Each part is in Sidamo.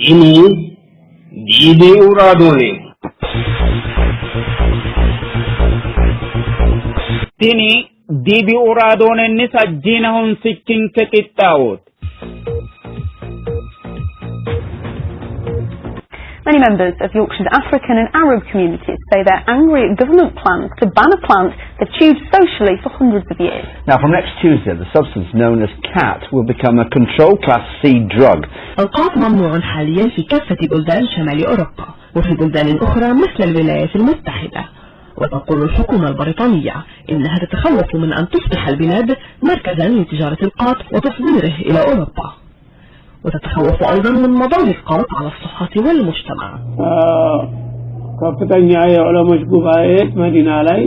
Tini DBU raadooneeti. Tini DBU raadoonenni sajjiina honsikkinke qixxaawooti. Many members of Yorkshire's African and Arab communities say they're angry at government plans to ban a plant they've chewed socially for hundreds of years. Now, from next Tuesday, the substance known as khat will become a controlled class C drug. القات ممنوع حاليا في كافة بلدان شمال أوروبا وفي بلدان أخرى مثل الولايات المتحدة. وتقول الحكومة البريطانية إنها تتخوف من أن تصبح البلاد مركزا لتجارة القات وتصديره إلى أوروبا، وتتخوف أيضا من مضار القات على الصحة والمجتمع. ከፍተኛ የዑለሞች ጉባኤ መዲና ላይ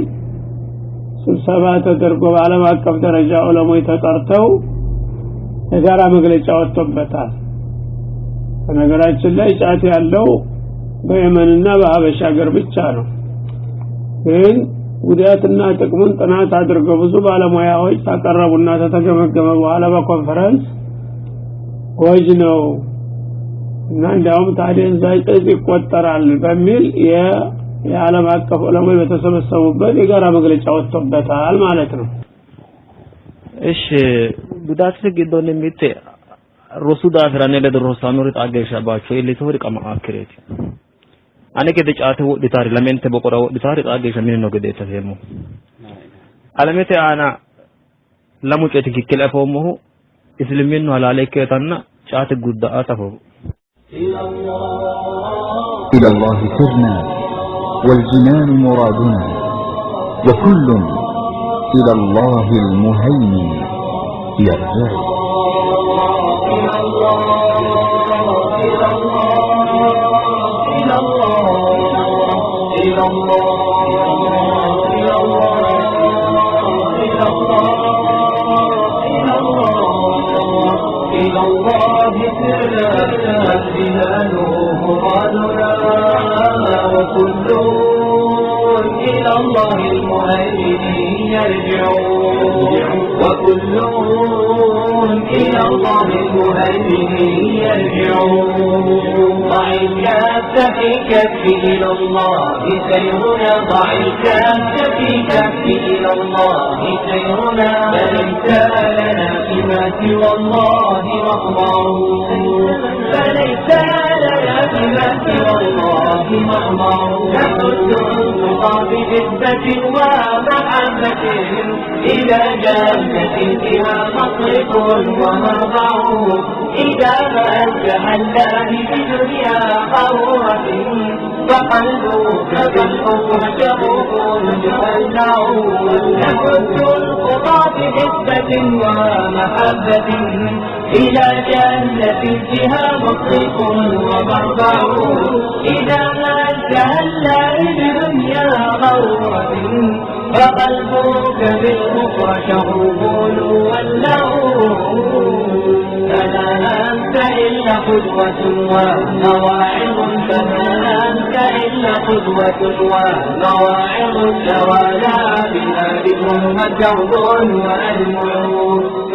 ስብሰባ ተደርጎ በዓለም አቀፍ ደረጃ ዑለሞች ተጠርተው የጋራ መግለጫ ወጥቶበታል። በነገራችን ላይ ጫት ያለው በየመንና በሀበሻ ሀገር ብቻ ነው። ግን ጉዳትና ጥቅሙን ጥናት አድርገው ብዙ ባለሙያዎች ታቀረቡና ተተገመገመ በኋላ በኮንፈረንስ ጎጅ ነው እና እንዲያውም ታደንዛዥ ዕፅ ይቆጠራል በሚል የዓለም አቀፍ ዑለሞች በተሰበሰቡበት የጋራ መግለጫ ወጥቶበታል ማለት ነው። እሺ gudaatise giddonni mitte rosu daafira ane ledo rossannori xaa geeshsha baacho iillitinohuri qama''akkireeti. Ane gede caate wodhitaari lamente boqora wodhitaari xaa geeshsha mine noo gedeeti afeemmohu. Alamete aana lamu coyi tikikkile afoommohu isiliminnu halaale ikkinotanna caate gudda''ata afoommo. إلى الله سرنا والجنان مرادنا وكل إلى الله المهيمن يرجع. إلى الله سرنا والجنان مرادنا وكل إلى الله المهيمن يرجع وكل إلى الله المهيمن يرجع. ضع الكف في كف إلى الله سيرنا، ضع الكف في كف إلى الله سيرنا، فليس لنا فيما سوى الله مطمع، فليس لنا فيما سوى الله مطمع. نحث الخطى بجدة ومحبة إلى جنة فيها مصرف ومرضع. إذا ما أنجح الله بدنيا قارورة فقلبك بالحب شغوف مولع. نحث الخطى بحبة ومحبة إلى جنة فيها مصرف ومرضع. إذا ما أنجح الله بدنيا غرورة فقلبك بالأخرى شغوف مولع. فلا أنت إلا قدوة ومواعظ، فما أنت إلا قدوة ومواعظ، توالى بها ذكر وتوب وأدمع،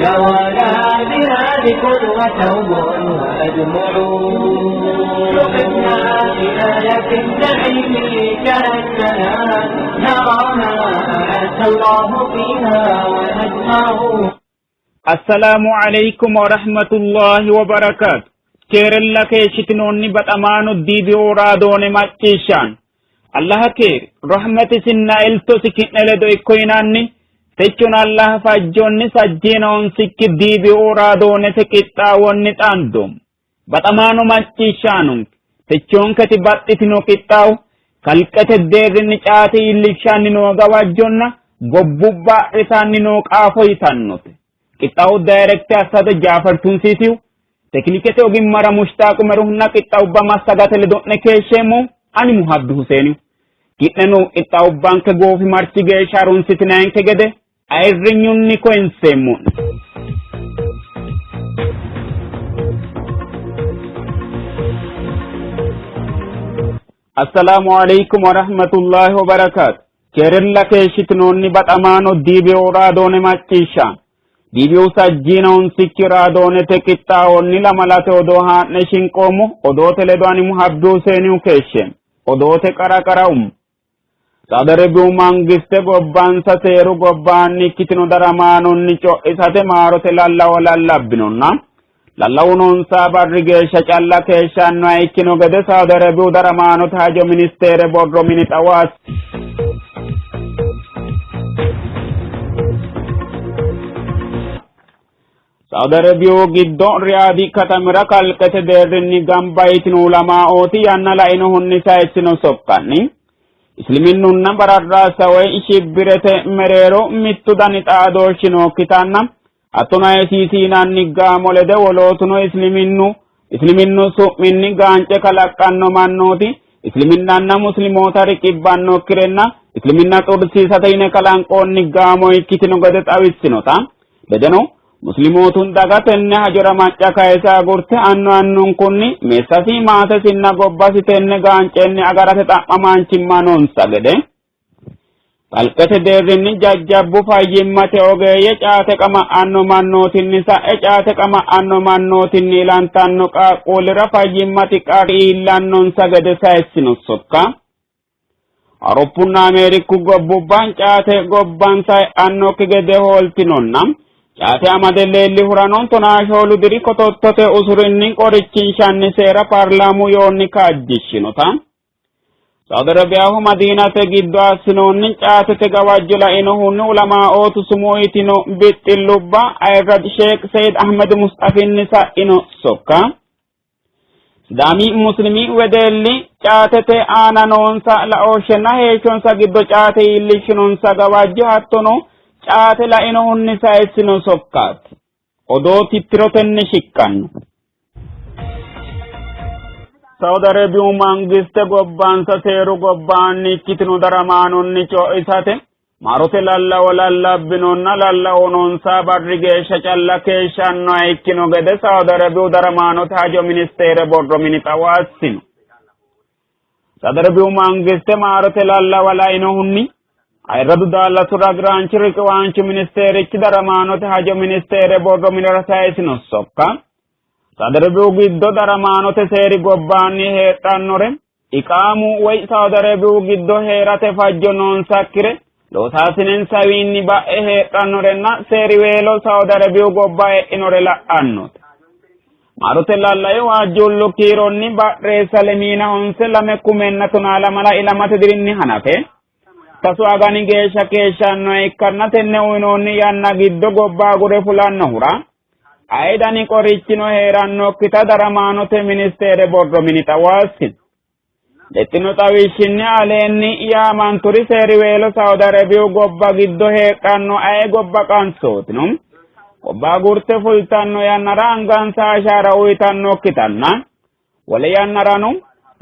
توالى بها ذكر وتوب وأدمع. شغلنا بآية النعيم كأننا نراها أعز الله فيها ونجمع. Assalaamu alaikum wa rahmatullahi wa barakaatu. Keerella keeshitinoonni baxamaano DBO raadoone macciishshaan. Allaha keeri rahmatisinna eltosi ki'ne ledo ikko yinanni techon Allaha fajjonni sajjiina honsikki DBO raadoonete qixxaawonni xaandoommo. Baxamaano macciishshaanonke techoonketi baxxitino qixxaawo kalqete deerrinni caate iillishshanni noo gawajjonna gobbubba adhitanni noo qaafo yitannote. Qixxaawo dayirekte assate Jaafar Tunsiisihu, tekinikete ogimmara Mushtaaq Umeruhunna qixxaawubba massagate ledo'ne keeshsheemmohu ani Muhabbi Huseenihu. Ki'neno qixxaawubbanke goofimarchi geeshsha harunsitinayinke gede ayirrinyunni koyinseemmo'ne. Assalaamu alaikum wa rahmatullahi wa barakaatu. Keerella keeshshitinoonni baxamaano DBO raadoone macciishshaan. DBU sajjiina honsikki raadoonete qixxaawonni lamalate odoo haa'ne shinqoommo. Odoote ledo ani Muhabbi Huseenihu keeshshe. Odoote qara qara umo. Saudi Arabiyu mangiste gobbansa seeru gobbaanni ikkitino daramaanonni co'isate maarote lallawo lallabbinonna lallawu noonsa barri geeshsha calla keeshshannoha ikkino gede Saudi Arabiyu daramaanote hajo ministeere borro mini xawaasi. Saudi Arabiyu giddo Riyaadi katamira kalqete deerrinni gamba yitino ulamaooti yanna lainohunni sayissino sokkanni Isliminnunna bararraassa woy shibbirete mereero mittu dani xaadooshshi nookkitanna hattono ISIS yinanni gaamo lede wolootuno isliminnu isliminnu su'minni gaance kalaqqanno mannooti isliminanna muslimoota riqibbannokkirenna isliminna xursiisate yine kalanqoonni gaamo ikkitino gede xawissinota ledeno Muslimootu daga tenne hajora macca kayisa agurte annu annunkunni meessasi maatesinna gobbasi tenne gaancenni agarate xa'mamaanchimma noonsa gede kalqete deerrinni jajjabbu fayyimmate ogeeyye caate qama'anno mannootinni sa'e caate qama'anno mannootinni ilantanno qaaqquullira fayyimmate qarri iillannonsa gede sayissino sokka Awuroppunna Ameeriku gobbubba caate gobbansa e'annokki gede hooltinonna caate amade leellihurano 14 diri kotottote usurinni qorichinshanni seera paarlaamu yoonni kaajjishshinota Saudi Arabiyaho Madiinate giddo assinoonni caatete gawajjo lainohunni ulamaa'ootu sumuu yitino bixxillubba ayirrad Sheek Seyid Ahmed Musxafinni sa'ino sokka Sidaami Muslimi wedelli caatete aana noonsa laooshshenna heeshshonsa giddo caate iillishshinonsa gawajjo hattono caate lainohunni sayissino sokkaati. Odoo tittirotenni shiqqanno. Saudi Arabiyu mangiste gobbansa seeru gobbaanni ikkitino daramaanonni co'isate Maarote lallawo lallabbinonna lallawo noonsa barri geeshsha calla keeshshannoha ikkino gede Saudi Arabiyu daramaanote hajo ministeere borro mini xawassino. Saudi Arabiyu mangiste maarote lallawa lainohunni ayirradu daallasu ragiraanchi riqiwaanchu ministeerichi daramaanote hajo ministeere borro minira sayisino sokka Saudi Arabiyu giddo daramaanote seeri gobbaanni heedhannore Iqaamu woy Saudi Arabiyu giddo hee'rate fajjo noonsakkire loosaasinensawiinni ba'e heedhannorenna seeriweelo Saudi Arabiyu gobba e'inore la'annote. Maarote lallawi waajjuullu kiironni ba'reessa lemiina honse lame kumenna tonaa lamala ilamate dirinni hanafe sasu agani geeshsha keeshshannoha ikkanna tenne uyinoonni yanna giddo gobba agure fulannohura aye dani qorichino hee'rannokkita daramaanote ministeere borro mini xawaassi. Lexxino xawishshinni aleenni yaamanturi seeriweelo Saudi Arabiyu gobba giddo heedhanno aye gobba qansootino gobba agurte fultanno yannara angansa ashaara uyitannokkitanna wole yannarano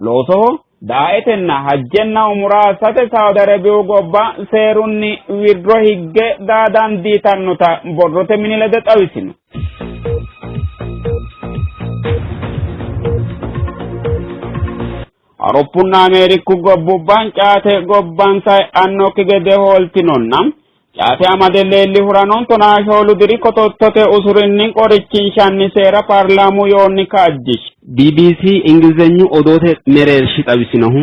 loosoho daaetenna hajjenna umura assate Saudi Arabiyu gobba seerunni wirro higge daa dandiitannota borrote mini lede xawisino. Awuroppunna Ameeriku gobbubba caate gobbansa e'annokki gede hooltinonna caate amade leellihurano 14 diri kotottote usurinni qorichinshanni seera paarlaamu yoonni kaajjishi. BBC Ingilizenyu odoote mereershi xawisinohu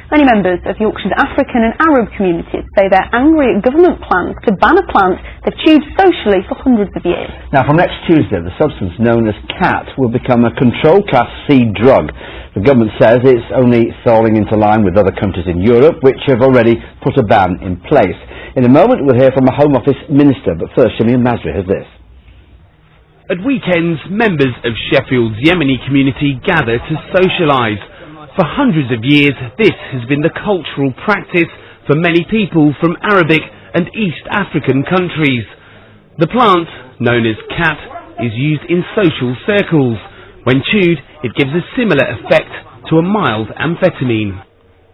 Many members of Yorkshire's African and Arab communities say they're angry at government plans to ban a plant they've chewed socially for hundreds of years. Now, from next Tuesday, the substance known as khat will become a control class C drug. The government says it's only falling into line with other countries in Europe, which have already put a ban in place. In a moment, we'll hear from a Home Office minister, but first, Shamil Masri has this. At weekends, members of Sheffield's Yemeni community gather to socialise. For hundreds of years, this has been the cultural practice for many people from Arabic and East African countries. The plant, known as khat, is used in social circles. When chewed, it gives a similar effect to a mild amphetamine.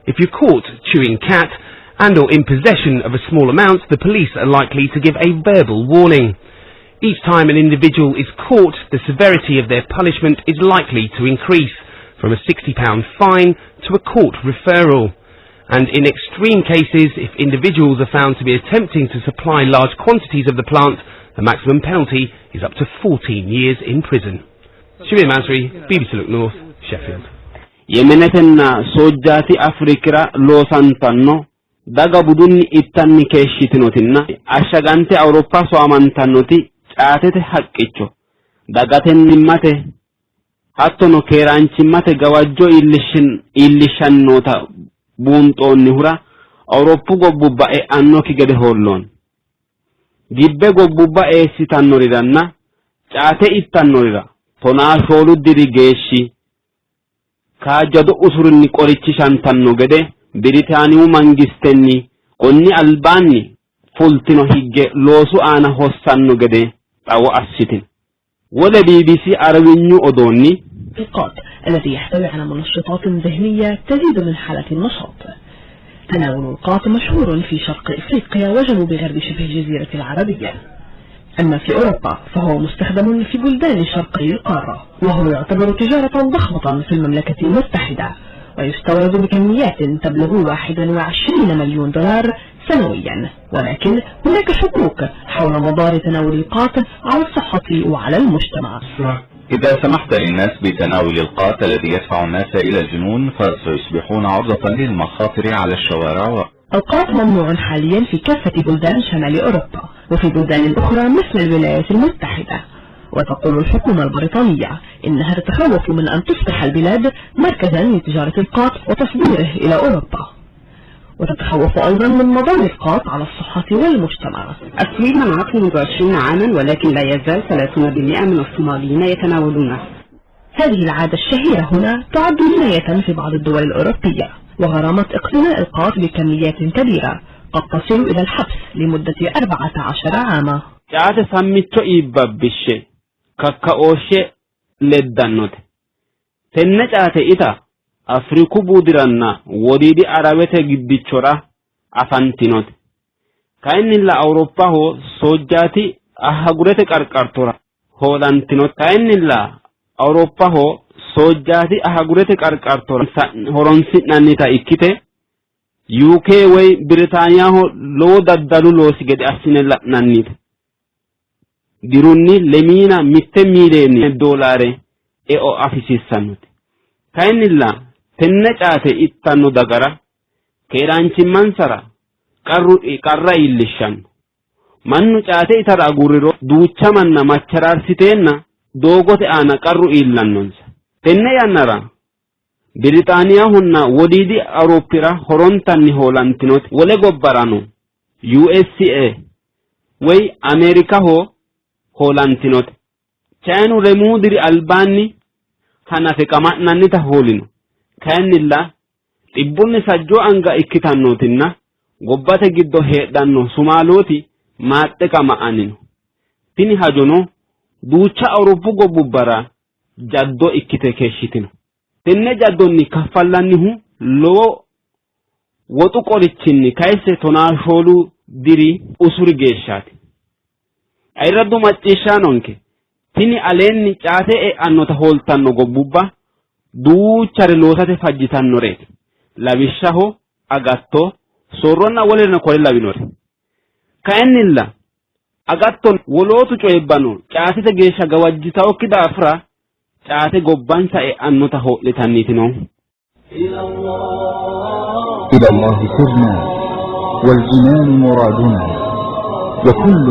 If you're caught chewing khat and or in possession of a small amount, the police are likely to give a verbal warning. Each time an individual is caught, the severity of their punishment is likely to increase from a £60 fine to a court referral. And in extreme cases, if individuals are found to be attempting to supply large quantities of the plant, The maximum penalty is up to 14 years in prison. Shamir Masri, BBC Look North, Sheffield. Yemenetenna Soojjaati Afrikira loosantanno daga budunni ittanni keeshshitinotinna ashshagante Awuroppa soamantannoti caatete haqqicho dagatennimmate hattono keeraanchimmate gawajjo iillishshannota buunxoonnihura Awuroppu gobbubba e'annokki gede hoolloonni. Gibbe gobbubba eessitannoriranna caate ittannorira 14 diri geeshshi kaajjado usurinni qorichishantanno gede Biritaaniyu mangistenni konni albaanni fultino higge loosu aana hossanno gede xawo assitino. Wole BBC Arabinyu odoonni القات الذي يحتوي على منشطات ذهنية تزيد من حالة النشاط. تناول القات مشهور في شرق إفريقيا وجنوب غرب شبه الجزيرة العربية. أما في أوروبا فهو مستخدم في بلدان شرقي القارة، وهو يعتبر تجارة ضخمة في المملكة المتحدة، ويستورد بكميات تبلغ 21 مليون دولار سنويا. ولكن هناك شكوك حول مضار تناول القات على الصحة وعلى المجتمع. إذا سمحت للناس بتناول القات الذي يدفع الناس إلى الجنون فسيصبحون عرضة للمخاطر على الشوارع. القات ممنوع حاليا في كافة بلدان شمال أوروبا وفي بلدان أخرى مثل الولايات المتحدة. وتقول الحكومة البريطانية إنها تتخوف من أن تصبح البلاد مركزا لتجارة القات وتصديره إلى أوروبا، وتتخوف أيضا من مضار القات على الصحة والمجتمع. السويد منعته منذ 20 عاما، ولكن لا يزال 30% من الصوماليين يتناولونه. هذه العادة الشهيرة هنا تعد جناية في بعض الدول الأوروبية، وغرامة اقتناء القات بكميات كبيرة قد تصل إلى الحبس لمدة 14 عاما. Caate sammicho iibbabbishshe kakkaooshshe leddannote. Tenne caate ita Afriku buudiranna wodiidi Arabete giddichora afantinote. Kayinnilla Awuroppaho Soojjaati Ahagurete qarqartora hoolantinote. Kayinnilla Awuroppaho Soojjaati Ahagurete qarqartora horonsi'nannita ikkite UK woy Biritaaniyaho lowo daddalu loosi gede assine la'nannite. Dirunni 21 miiliyoone doolaare eo afisiissannote. Kayinnilla tenne caate ittanno dagara keeraanchimmansara qarru qarra iillishshanno. Mannu caate itara aguriro duucha manna macharaarsiteenna doogote aana qarru iillannonsa. Tenne yannara Biritaaniyahonna wodiidi Awuroppira horontanni hoolantinote. Wole gobbarano USA woy Ameerikaho hoolantinote. Chayinu lemuu diri albaanni hanafe qama'nannita hoolino. Kayinnilla xibbunni sajjoo anga ikkitannotinna gobbate giddo heedhanno Sumaalooti maaxxe qama'anni no. Tini hajono duucha Awuroppu gobbubbara jaddo ikkite keeshshitino. Tenne jaddonni kaffallannihu lowo woxu qorichinni kayise 14 diri usuri geeshshaati. Ayirraddu macciishshaanonke, tini aleenni caate e'annota hooltanno gobbubba duuchare loosate fajjitannoreeti. Lawishshaho agatto, soorronna wolereno kore lawinore. Kayinnilla agatto wolootu coyibbano caatete geeshsha gawajjitawokki daafira caate gobbansa e'annota hoo'litanniiti noohu. إلى الله سرنا والجنان مرادنا، وكل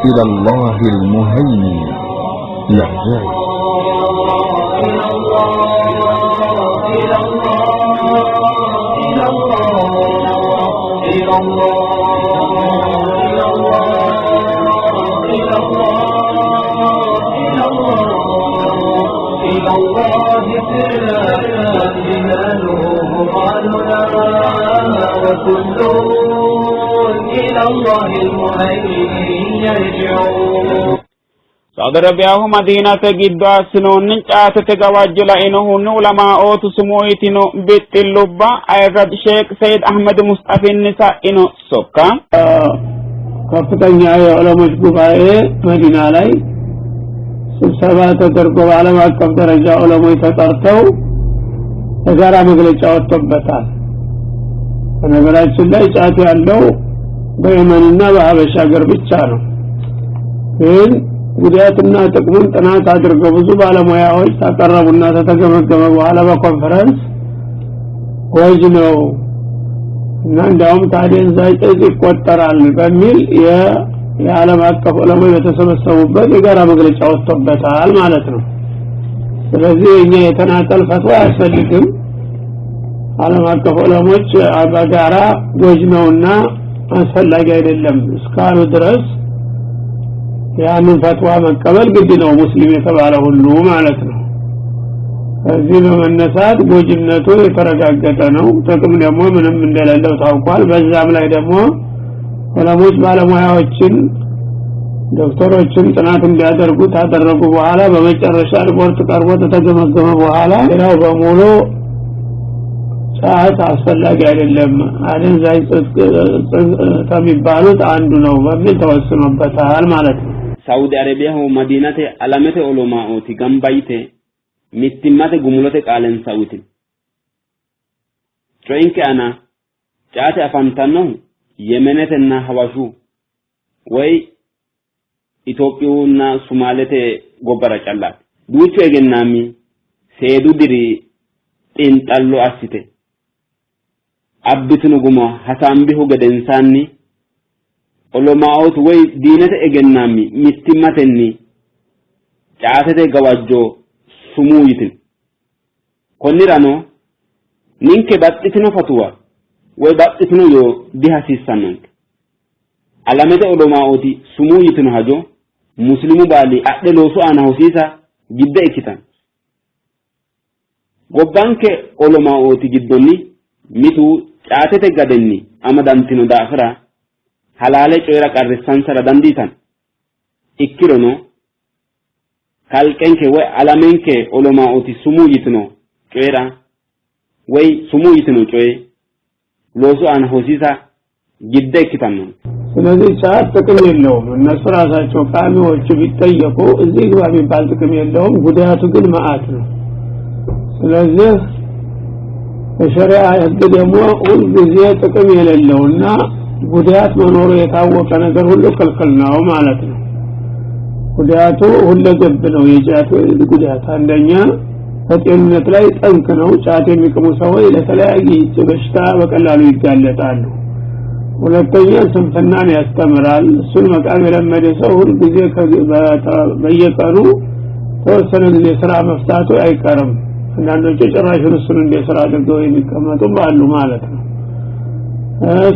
إلى الله المهيمن يرجع. إلى الله، إلى الله، إلى الله، إلى الله، إلى الله، إلى الله، إلى الله، إلى الله سرنا والجنان مرادنا، وكل إلى الله المهيمن يرجع. Saudi Arabiyaho Madiinate giddo assinoonni caatete gawajjo lainohunni ulamaa'ootu sumuu yitino bixxillubba ayirradu Sheek Seyid Ahmed Musxafinni sa'ino sokka. ከፍተኛ የዑለሞች ጉባኤ መዲና ላይ ስብሰባ ተደርጎ በዓለም አቀፍ ደረጃ ዑለሞች ተጠርተው የጋራ መግለጫ ወጥቶበታል። በነገራችን ላይ ጫት ያለው በየመንና በሀበሻ ሀገር ብቻ ነው። ግን ጉዳትና ጥቅሙን ጥናት አድርገው ብዙ ባለሙያዎች ታቀረቡና ተተገመገመ በኋላ በኮንፈረንስ ጎጅ ነው እና እንዲያውም ከአደንዛዥ እጽ ይቆጠራል በሚል የዓለም አቀፍ ዑለሞች በተሰበሰቡበት የጋራ መግለጫ ወጥቶበታል ማለት ነው። ስለዚህ እኛ የተናጠል ፈትዋ አያስፈልግም። ዓለም አቀፍ ዑለሞች በጋራ ጎጅ ነውና አስፈላጊ አይደለም እስካሉ ድረስ ያንን ፈትዋ መቀበል ግድ ነው፣ ሙስሊም የተባለ ሁሉ ማለት ነው። ከዚህ በመነሳት ጎጅነቱ የተረጋገጠ ነው፣ ጥቅም ደግሞ ምንም እንደሌለው ታውቋል። በዛም ላይ ደግሞ ዑለሞች ባለሙያዎችን ዶክተሮችን ጥናት እንዲያደርጉ ታደረጉ በኋላ በመጨረሻ ሪፖርት ቀርቦ ተተገመገመ በኋላ ሌላው በሙሉ ጫት አስፈላጊ አይደለም፣ አደንዛዥ እጽ ከሚባሉት አንዱ ነው በሚል ተወስኖበታል ማለት ነው። Saudi Arabiyaho Madinate alamete olamaooti gamba yite mittimmate gumulote qaalensa uytino. Coyinke aana caate afantannohu Yemenetenna Hawashu woy Itophiyunna Sumaalete gobbara callaati. Duuchu egennaammi seedu diri xiinxallo assite abbitino guma hasaambihu gedensaanni olamaootu woy diinete egennaammi mittimmatenni caatete gawajjo sumuu yitino. Konnirano ninke baxxitino fatuwa woy baxxitino yoo dihasiissannonke. Alamete olamaooti sumuu yitino hajo muslimu baali adhe loosu aana hosiisa gidde ikkitanno. Gobbanke olamaooti giddonni mitu caatete gadenni amadantino daafira halaale coyi'ra qarrissansara dandiitanno. Ikkirono kalqenke woy alamenke olamaooti sumuu yitino coyira woy sumuu yitino coye loosu aana hosiisa gidde ikkitannonke. ስለዚህ ጫት ጥቅም የለውም። እነሱ ራሳቸው ቃሚዎቹ ቢጠየቁ እዚህ ግባ የሚባል ጥቅም የለውም። ጉዳቱ ግን መዓት ነው። ስለዚህ በሸሪዓ ሕግ ደግሞ ሁልጊዜ ጥቅም የሌለውና ጉዳት መኖሩ የታወቀ ነገር ሁሉ ክልክል ነው ማለት ነው። ጉዳቱ ሁለገብ ነው። የጫት ጉዳት አንደኛ በጤንነት ላይ ጠንቅ ነው። ጫት የሚቅሙ ሰዎች ለተለያየ በሽታ በቀላሉ ይጋለጣሉ። ሁለተኛ ስንፍናን ያስተምራል። እሱን መቃም የለመደ ሰው ሁልጊዜ በየቀኑ ተወሰነ ጊዜ ስራ መፍታቱ አይቀርም። አንዳንዶቹ ጭራሹን እሱን እንደ ስራ አድርገው የሚቀመጡም አሉ ማለት ነው።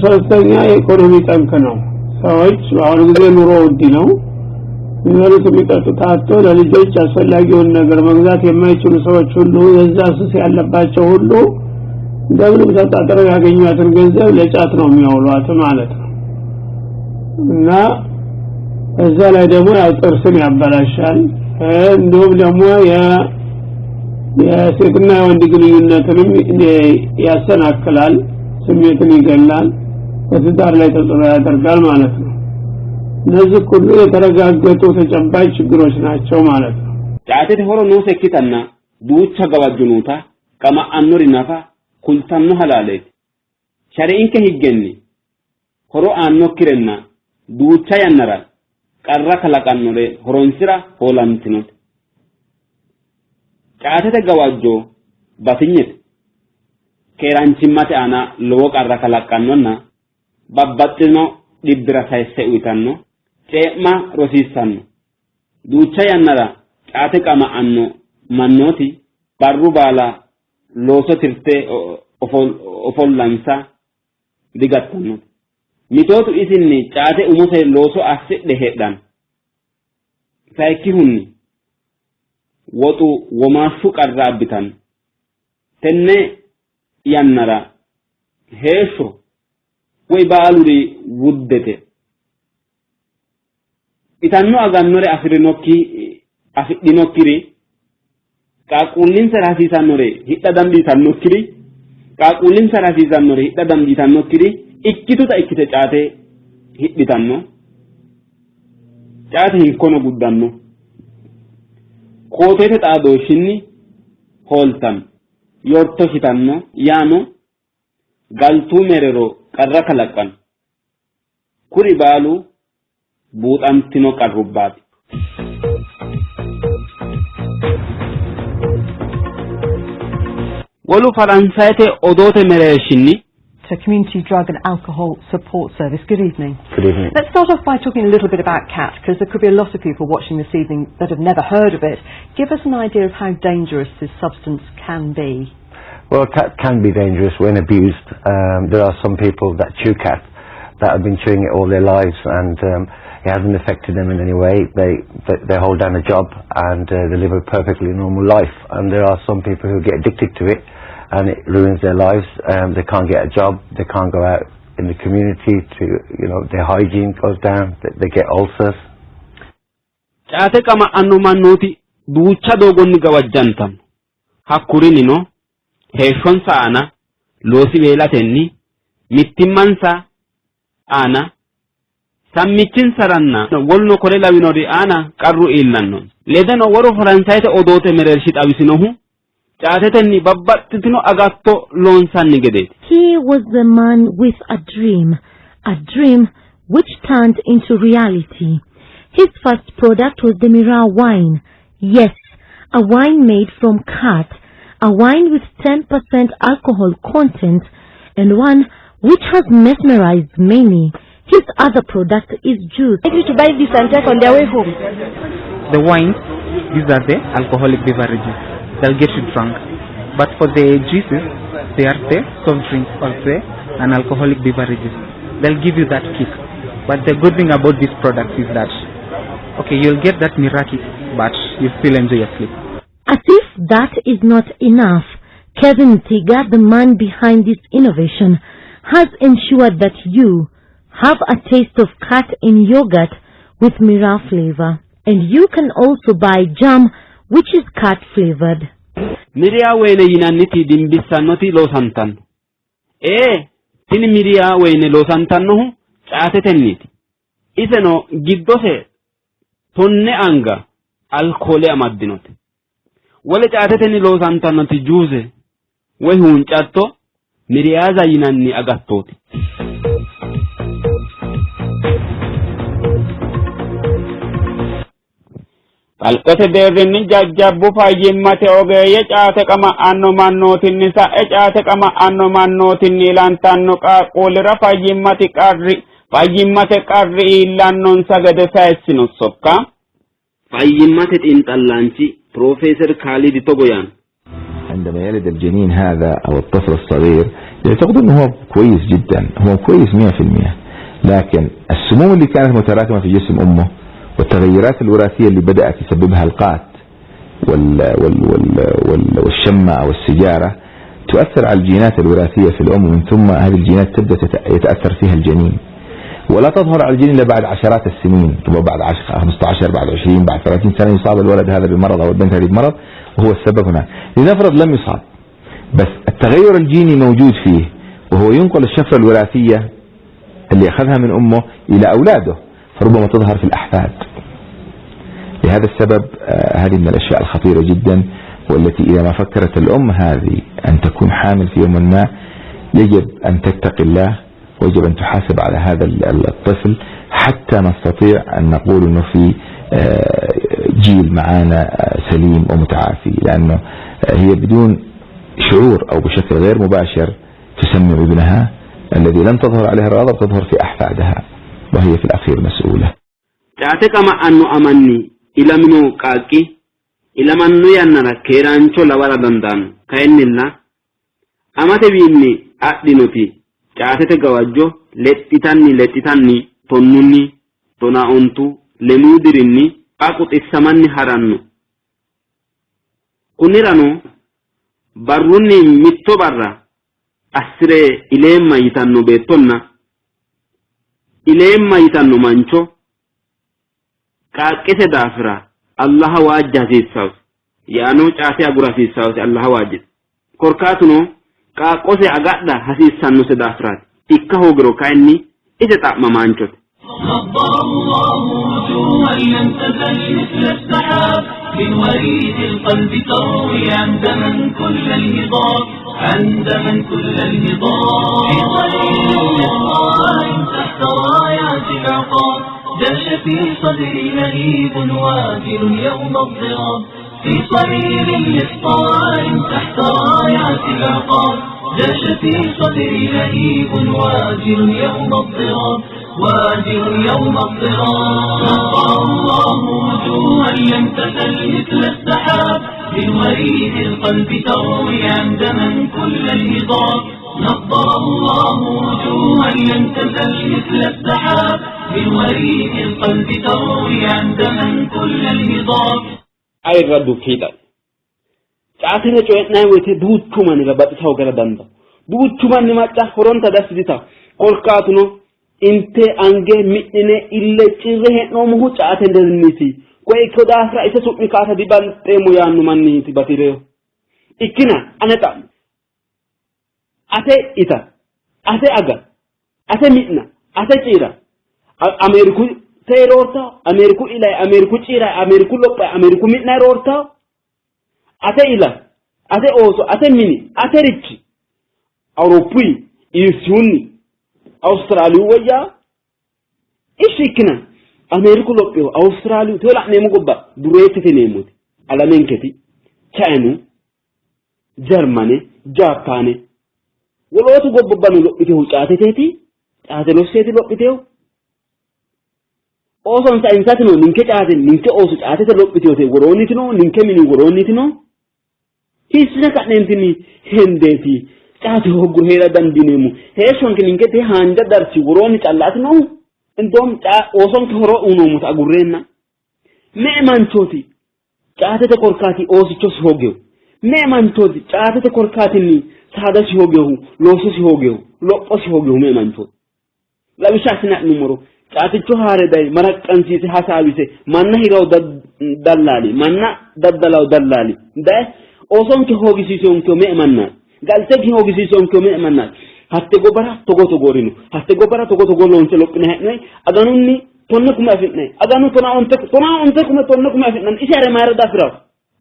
ሶስተኛ የኢኮኖሚ ጠንቅ ነው። ሰዎች በአሁኑ ጊዜ ኑሮ ውድ ነው። የሚበሉት የሚጠጡት አጥቶ ለልጆች አስፈላጊውን ነገር መግዛት የማይችሉ ሰዎች ሁሉ የዛ ሱስ ያለባቸው ሁሉ እንደምንም ተጣጥረው ያገኟትን ገንዘብ ለጫት ነው የሚያውሏት ማለት ነው። እና እዛ ላይ ደግሞ ያው ጥርስን ያበላሻል። እንዲሁም ደግሞ የሴትና የወንድ ግንኙነትንም ያሰናክላል፣ ስሜትን ይገላል፣ በትዳር ላይ ተጽዕኖ ያደርጋል ማለት ነው። እነዚህ ሁሉ የተረጋገጡ ተጨባጭ ችግሮች ናቸው ማለት ነው። Caatete horo noosekkitanna duucha gawajjo noota qama'annori nafa kultanno halaaleeti. Shari'inke higgenni horo aannokkirenna duucha yannara qarra kalaqannore horonsira hoolantinote. Caatete gawajjo batinyete. Keeraanchimmate aana lowo qarra kalaqqannonna babbaxxino dhibbira sayisse uyitanno, cee'ma rosiissanno. Duucha yannara caate qama'anno mannooti barru baala looso tirte ofollansa digattannote. Mitootu isinni caate umose looso assidhe heedhanno. Sayikkihunni woxu womaashshu qarra abbitanno. Tenne yannara heeshsho woy baaluri wuddete. Itanno agannore afi'rinokki afidhinokkiri qaaqquullinsara hasiisannore hidha dandiitannokkiri qaaqquullinsara hasiisannore hidha dandiitannokkiri ikkituta ikkite caate hidhitanno. Caate hinkono guddanno. Kooteete xaadooshshinni hooltanno. Yorto shitanno yaano galtuu mereero qarra kalaqqanno. Kuri baalu Buuxantino qarrubbaati. Wolu Faransayete odoote mereershinni to Community Drug and Alcohol Support Service. Good evening. Good evening. Let's start off by talking a little bit about CAT, because there could be a lot of people watching this evening that have never heard of it. Give us an idea of how dangerous this substance can be. Well, khat can be dangerous when abused. There are some people that chew khat that have been chewing it all their lives, and it hasn't affected them in any way. They hold down a job and they live a perfectly normal life. And there are some people who get addicted to it, and it ruins their lives. They can't get a job, they can't go out in the community to, you know, their hygiene goes down, they get ulcers. Caate qama'anno mannooti duucha doogonni gawajjantanno. Hakkurinnino heeshshonsa aana loosi weelatenni, mittimmansa aana, sammichinsaranna woluno kore lawinori aana qarru iillanno. Ledeno wolu Faransayete odoote mereershi xawisinohu caatetenni babbaxxitino agatto loonsanni gedeeti. He was the man with a dream which turned into reality. His first product was the Miraa wine. Yes, a wine made from khat, a wine with 10% alcohol content, and one which has mesmerized many. His other product is juice. Likely to buy this and take on their way home. The wines, these are the alcoholic beverages. They'll get you drunk. But for the juices, they are the soft drinks or the non-alcoholic beverages. They'll give you that kick. But the good thing about this product is that, okay, you'll get that miraa kick, but you still enjoy your sleep. As if that is not enough, Kevin Tiga, the man behind this innovation, has ensured that you have a taste of khat in yogurt with miraa flavor. And you can also buy jam, which is khat flavored. Miriyaa weyne yinanniti dimbissannoti loosantanno. Ee, tini miriyaa weyne loosantannohu caatetenniiti. Iseno giddose 10 anga alkoole amaddinote. Wole caatetenni loosantannoti juuse woy huuncatto miriyaaza yinanni agattooti. Kalqete deerrinni jajjabbu fayyimmate ogeeyye caate qama'anno mannootinni sa'e caate qama'anno mannootinni ilantanno qaaqquullira fayyimmate qarri iillannonsa gede sayissino sokka. Fayyimmate xiinxallaanchi Piroofeeser Kaaliidi togo yaanno. عندما يلد الجنين هذا أو الطفل الصغير يعتقد أنه هو كويس جدا، هو كويس 100%، لكن السموم اللي كانت متراكمة في جسم أمه والتغيرات الوراثية اللي بدأت يسببها القات والشمة أو السيجارة تؤثر على الجينات الوراثية في الأم، ومن ثم هذه الجينات تبدأ يتأثر فيها الجنين، ولا تظهر على الجنين إلا بعد عشرات السنين، ثم بعد 15، بعد 20، بعد 30 سنة يصاب الولد هذا بمرض أو البنت هذه بمرض، وهو السبب هنا. لنفرض لم يصاب، بس التغير الجيني موجود فيه، وهو ينقل الشفرة الوراثية اللي أخذها من أمه إلى أولاده، فربما تظهر في الأحفاد. لهذا السبب هذه من الأشياء الخطيرة جدا، والتي إذا ما فكرت الأم هذه أن تكون حامل في يوم ما يجب أن تتقي الله، ويجب أن تحاسب على هذا الطفل، حتى نستطيع أن نقول أنه في جيل معانا سليم ومتعافي، لأنه هي بدون شعور أو بشكل غير مباشر تسمم ابنها الذي لم تظهر عليه الرغبة، تظهر في أحفادها، وهي في الأخير مسؤولة. Caate qama'anno amanni ilamino qaaqqi ilamanno yannara keeraancho lawara dandaanno. Kayinnilla amatewiinni adhinoti caatete gawajjo lexxitanni lexxitanni 10nni 15 lemuu dirinni qaaqqu xissamanni haranno. Kunnirano barrunni mitto barra assire ileemma yitanno beettonna ileemma yitanno mancho qaaqqise daafira Allaha waajja hasiissawose. Yaano caate agura hasiissawose Allaha waajjite. Korkaatuno qaaqqose agadha hasiissannose daafiraati. Ikka hoogiro kayinni ise xa'mamaanchote. نضر الله وجوها لم تزل مثل السحاب من وريد القلب تروي عند من كل الهضاب، عند من كل الهضاب، في ظليل للطائر تحت رايات العقاب. جاش في صدري لهيب واجل يوم اضطراب، في صرير للطوارم تحت رايات العقاب. جاش في صدري لهيب واجل يوم اضطراب، واجل يوم اضطراب. نطع الله وجوها لم تزل مثل السحاب، من وريد القلب تروي عندما كل الهضاب. نضر الله وجوها لم تزل مثل السحاب، من وريد القلب تروي عندما كل الهضاب. Ayirraddu fiixa'ya, caatete coyi'nanni woyite duuchu mannira baxisa hoogara dandaanno. Duuchu manni macca horonta dassi ditanno. Korkaatuno inte ange mi'nine ille cirre hee'noommohu caatetenniiti. Koye ikkino daafira ise su'mi kaasa dibanxeemmo yaanno manniiti bati'rinohu. Ikkina ane xa'mo, ate ita, ate aga, ate mi'na, ate ciira, Ameeriku tee roortawo, Ameeriku ilay, Ameeriku ciiray, Ameeriku lophay, Ameeriku mi'nay roortawo, ate ila, ate ooso, ate mini, aterichi Awuroppuyi, Iisiyunni, Awustiraaliyu woyyaa? Ishshi ikkina Ameeriku lophiyo, Awustiraaliyu, teo la'neemmo gobba dureettete yineemmoti alamenketi Chayinu, Jarmane, Jaappaane, wolootu gobbubbano lophitehu caateteeti, caate losseeti lophitehu. Oosonsa insatino ninke caate, ninke ooso caatete lophiteyote woroonnitino, ninke mini woroonnitino. Hiissine ka'neentinni hendeeti caate hoogguro hee'ra dandiineemmo. Heeshshonke ninkete haanja darchi woroonni callaati noohu. Indoom oosonke horo uyinoommota agurreenna. Me''e manchooti caatete korkaati oosichosi hoogehu? Me''e manchooti caatete korkaatinni saadasi hoogehu, loososi hoogehu, lophosi hoogehu me''e manchooti? Lawishsha assine adhinummoro caaticho haare daye maraqqansiise hasaawise manna hirawo dallaali, manna daddalawo dallaali daye oosonke hoogisiisonkehu me''e mannaati? Galteki hoogisiisonkehu me''e mannaati? Hatte gobbara togo togoori no, hatte gobbara togo togo loonse lophine hee'noyi, aganunni tonne kume afi'nanni, aganu tonaa onte tonaa onte kume tonne kume afi'nanni, isi hare mayira dafi'rawo?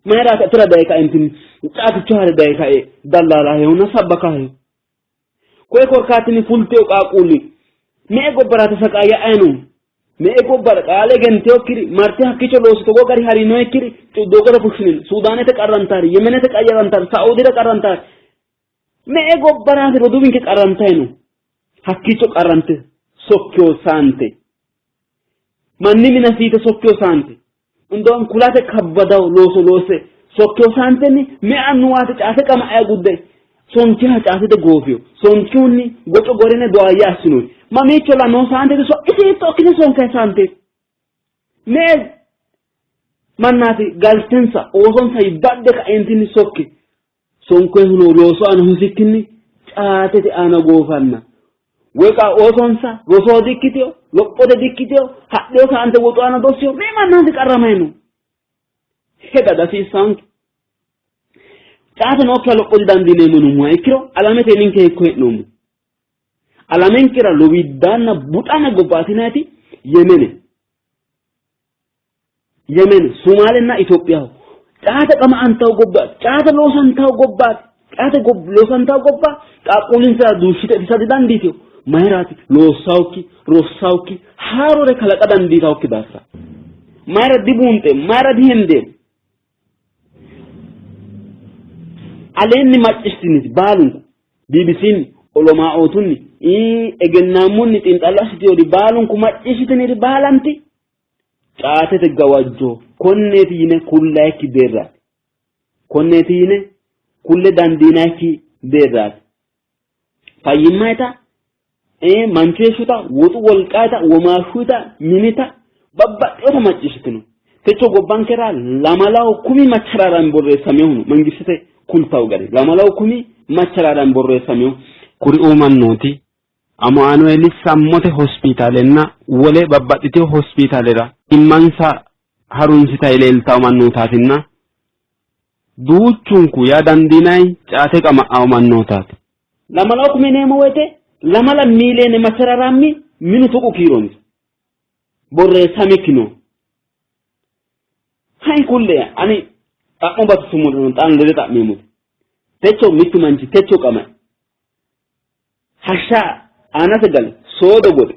Mayiraati atera daye kaentinni caaticho hare daye kae dallaala hehunna sabbaka hehu? Koye korkaatinni fulteo qaaqquulli me''e gobbaraati saqaayya no? Me''e gobbara qaale egenteyokkiri marte hakkiicho loosu togoo gari harinoyikkiri doogote fushshine Suudaanete qarrantaari, Yemenete qarrantaari, Saudira qarrantaari, me''e gobbaraati roduuwinke qarrantayi no? Hakkiicho qarrante sokkiyo saante manni mina fiite sokkiyo saante indoon kulate kabbadaw looso loosse sokkiyo saantenni me''e annuwaati caate qama'e gudde sonkiha caatete goofiyo sonkihunni goco gorine doayya assinoyi mamiicho la noo saante so isi hiitto ikkine sonkay saante me''e mannaati galtensa oosonsa badde kaentinni sokke sonkoyihuno loosu aana hosikkinni caatete aana goofanna woy qa oosonsa rosoho dikkiteyo lophote dikkiteyo hadheyo saante woxu aana dossiyo me''e mannaati qarramayi no? Heda dasiissanke. Caate nookkiha lopho didandiineemmo yinummoha ikkiro alamete ninke hiikko hee'noommo? Alamenkera lowiddaanna buxane gobbaati yinanniti Yemene. Yemene, Sumaalenna Itophiyaho. Caate qama'antawo gobbaati. Caate loosantawo gobbaati. Caate loosantawo gobba qaaqquullinsara duushshite itisa didandiitino. Mayiraati? Loossawokki, rossawokki, haarore kalaqa dandiitawokki daafira. Mayira dibuunxeemmo? Mayira dihendeemmo? Aleenni macciishshitiniti baalunku BBCnni, olomaaootunni, egennaammunni xiinxallo assitiyori baalunku macciishshitiniri baalanti caatete gawajjo konneeti yine kullayikki deerraati. Konneeti yine kulle dandiinayikki deerraati. Fayyimmayita, manchu heeshshota, woxu wolqayita, womaashshuyita, minita babbaxxinota macciishshitino. Techo gobbankera lamalawo kumi macharaarami borreessaminohu no mangistete kultawo gari lamalawo kumi macharaarami borreessaminohu. Kuriuu mannooti Amaanueeli Sammote Hospiitaalenna wole babbaxxitino hospiitaalera dhimmansa harunsitayi leeltawo mannootaatinna duuchunku yaa dandiinanni caate qama'awo mannootaati. Lamalawo kume yineemmo woyte lamala miiliyeene macharaaraammi minu tuqu kiironsa borreessamikki no. Hay kulle ani xa'mo batisummo xaano lede xa'meemmote. Techo mittu manchi techo qamai hashsha aanase gale soodo gode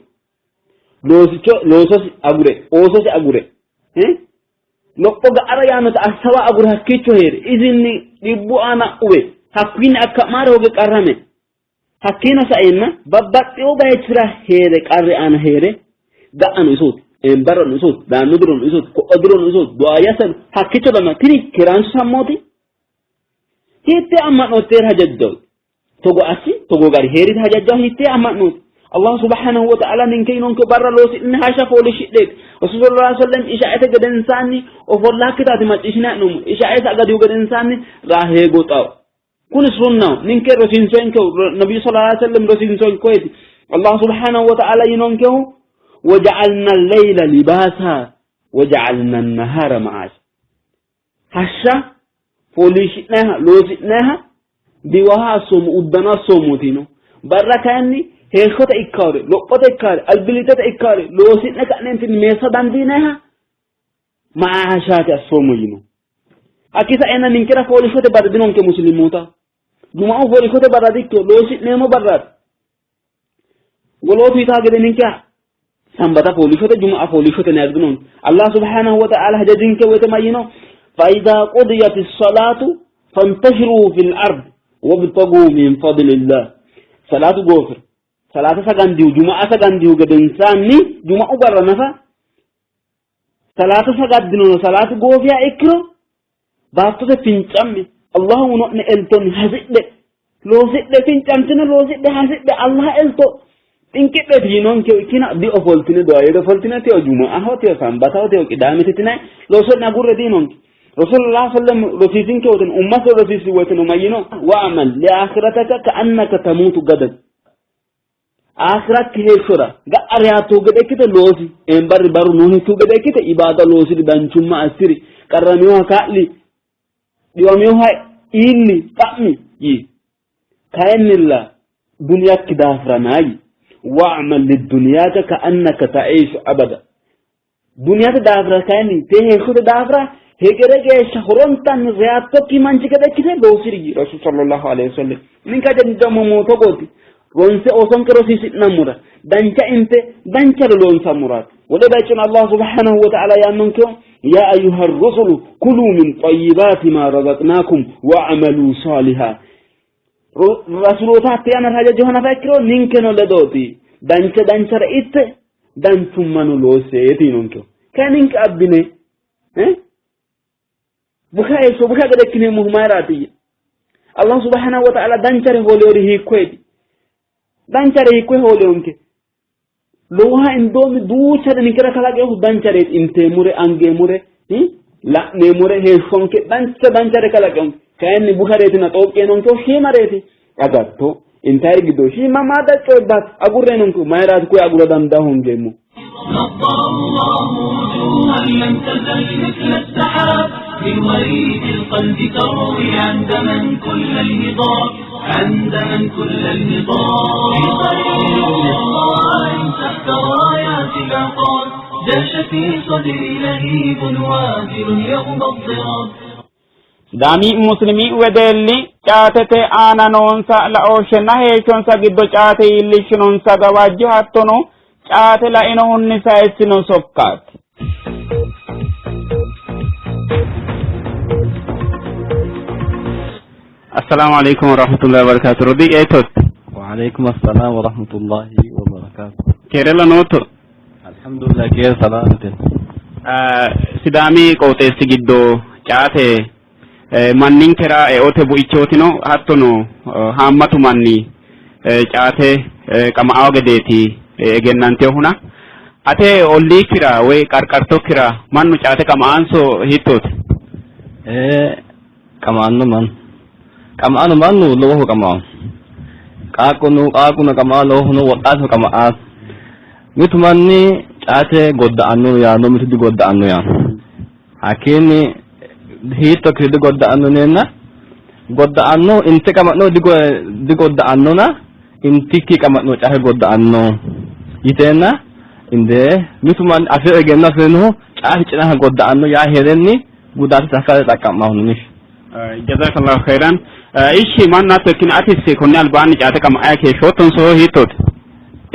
Loosicho loososi agure oososi agure lopho ga'ara yaannota assawa agure hakkiicho hee're isinni dhibbu aana uwe hakkiinni akka'maare hooge qarrame hakkiino saeenna babbaxxewo bayichira hee're qarri aana hee're ga'ano isooti barrano isooti daanno dirono isooti ko'o dirono isooti du'aayyasano hakkiicho dama tini keeraancho sammooti hiittee amma'nooti teera hajajjaoti togo assi togo gari heerita hajajja hiittee amma'nooti Allah subhanahu wa ta'ala ninke yinonke barra loosi'ne hashsha fooliishshidheeti Rasuul sallallahu alaihi wasallam ishaa'ete gedensaanni ofollaakkitaati macciishshine ha'noommo ishaa'ete agadihu gedensaanni raahee goxawo kuni sunnaho ninke rosiinsoonkehu nabiyyu sallallahu alaihi wasallam rosiinsoonkeeti Allah subhanahu wa ta'ala yinonkehu waja'alna al-layla libasa waja'alna an-nahara ma'asha hashsha fooliishshi'nayiha loosi'nayiha diwaha assoommo uddano assoommooti yino barra kayinni heeshshote ikkaore lophote ikkaore albillittete ikkaore loosi'ne ka'neentinni meessa dandiinayiha maashaati assoommo yino hakkii saeenna ninkera fooliishshote barri dinonke musliimoota juma'u fooliishshote barra dikkino loosi'neemmo barraati wolootu yitaa gede ninke sambata fooliishshote juma'a fooliishshote ne Allah subhanahu wa ta'ala hajajinke woyte mayyino fa idha qudiyati salatu fantashiru fil ard wabtagu min fadlillah salatu gofir salata sagandihu juma'a sagandihu gedensaanni juma'u barra nafa salata sagaddinono salatu goofiya ikkiro baattote fincamme Allahu uno'ne eltonni hasidhe loosidhe fincantine loosidhe hasidhe Allah elto xinqidhe yiinonke ikkina diofoltine du'aayedo ofoltine tiyo juma'aho tiyo sambataho tiyo qidaamete tinay looso'ne agurre diinonke Rasulullah sallam rosiisinke woyten ummasi rosiisi woyteno mayyino wa'mal liakhirataka ka'annaka tamuutu gadan aakirakki heeshshora ga'a reyaattohu gede ikkite loosi eembarri barru noohekkihu gede ikkite ibaada loosiri danchumma assiri qarraminoha kaa'li dhiwaminoha iilli xa'mi yii kayinnilla duniyakki daafira naa yii wa'mal liduniyaaka ka'annaka ta'iishu abada Duniyate daafira kayinni tee heeshshote daafira hegere geeshsha horontanni reyaattokki manchi gede ikkite loosiri yii Rasuul sallallahu alaihi wasallam. Ninke ajanjammo togooti. Ronse oosonke rosiisi'nammora dancha inte danchare loonsammoraati. Wole bayichono Allah subhanahu wa ta'ala yaannonkehu ya ayyuha rusulu kulu min xayyibaati ma razaqnaakum wa'malu saaliha. Rasuloota hatte yannara hajajo hanafa ikkiro ninkeno ledooti. Dancha danchare itte danchummano loosseeti yinonkehu. Kayi ninke abbine busha heeshsho busha gede ikkineemmohu mayiraatiyya? Allah subhanahu wa ta'ala danchare hooleyori hiikkoyeti? Danchare hiikkoye hooleyonke? Lowoha indoomi duuchare ninkera kalaqehu danchareeti inteemmore, angeemmore, la'neemmore heeshshonke dancha danchare kalaqeyonke. Kayinni bushareetina xooqqeenonkehu shiimareeti. Agatto intayri giddo shiima maada coyibbaati agurreenonkehu mayiraati koye agura dandaa hongeemmo? نضر الله وجوها لم تزل مثل السحاب من وريد القلب تروي عند من كل الهضاب عند من كل الهضاب في طريق للصائم تحت رايات العقاب جاش في صدري لهيب وافر يوم الضراب Sidaami Muslimi wedelli caatete aana noonsa laooshshenna heeshshonsa giddo caate iillishshinonsa gawajjo hattono caate lainohunni sayissino sokkaati. Assalaamu alaikum warahmatullahi wabarakatuh. Rodii eetotti. وعليكم السلام ورحمة الله وبركاته Keerela nootto? الحمد لله كيف سلامتك Sidaami qooxeessi giddo caate manninkera eote buichootino hattono haammatu manni caate qama'awo gedeeti egennantinohuna ate olliikkira woy qarqartokkira mannu caate qama'anso hiittooti? Qama'anno mannu qama'ano mannu lowohu qama'ano qaaqquno qaaqquno qama'a lowohuno woxxaatino qama'a mitu manni caate godda'anno yaanno mitu digodda'anno yaanno hakkiinni hiitto ikkite digodda'anno yineenna godda'anno inte qama'no digodda'annona intikki qama'no caate godda'anno yiteenna inde mitu manni afiro egenno afirinohu caate cinaha godda'anno yaa heerenni gudaate sakkare xaqqa'mahu nish Jazakallahu khairan. Ishi mannu hatto ikkina atis konni albaanni caate qama'aa keeshshoottonso hiittooti?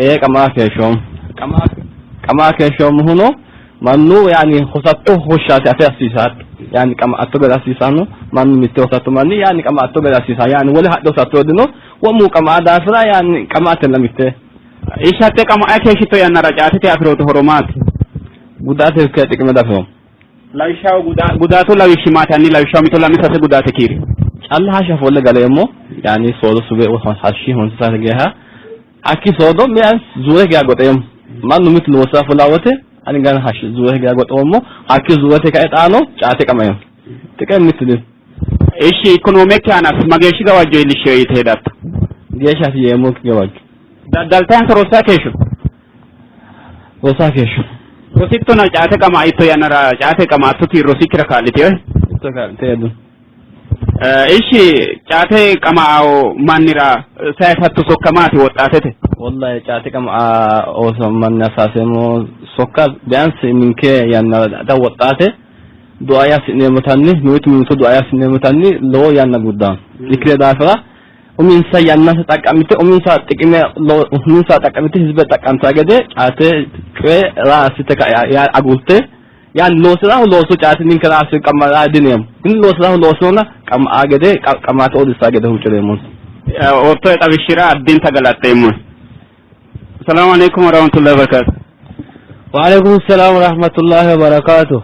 Ee qama'a keeshshoommo. Qama keeshshoommohuno mannu yaani hosatto hoshshaati ate hasiisatto yaani qama''atto gede hasiisanno mannu mitte hosatto manni yaani qama''atto gede hasiisanno yaani wole hadhe hosatto dino wo'mu qama''a daafira yaani qama''atella mitte. Ishi hatte qama''a keeshshitto yannara caatete afi'rootto horo maati? Gudaate xiqime diafi'roommo. Lawishshaho gudaatu lawishshi maati? Hanni lawishshaho mito lame sase gudaate kiiri. Calla hashsha ofolle galeemmo yaani soodo sube hashshi honse saate geeshsha hakki soodo ቢያንስ ዙረት geya goxeemmo mannu mitu loosira fulaa wote ani gana hashshi zuurete geya goxoommo hakki zuurete kae xaano caate qamaeemmo xiqime mittu dino. Ishi ikonoomekki aanas mageeshshi gawajjo iillishshino yite hedatto? Geeshshaati yeemmokki gawajjo. Daddaltayanso rossay keeshsho? Rosaa keeshsho. Rosittona caate qama'itto yannara caate qama'attoti rosikkira kaa'litinohe? Mitto kaa'litinoe. Ishi caate qama'awo mannira sayisatto sokka maati woxxaatete? Wallahi caate qama'a ooso mannira sayiseemmo sokka ቢያንስ ninke yannara xa woxxaate du'a assi'neemmotanni mimmitu mimmito du'a assi'neemmotanni lowo yanna guddanno. Ikkino daafira uminsa yannansa xaqqa'mite uminsa xiqime uminsa xaqqa'mite hizbe xaqqantaa gede caate coye raa assite agurte yaani loosirahu looso caate ninke raa assi qamara dineemmo ግን loosirahu loosona qama'a gede qamaate oodissa gede huuccireemmonsa. Oottoe xawishshira addinta galaxxeemmohe. Assalamu alaikum warahmatullahi wabarakatuh. Wa alaikum assalam warahmatullahi wabarakatuh.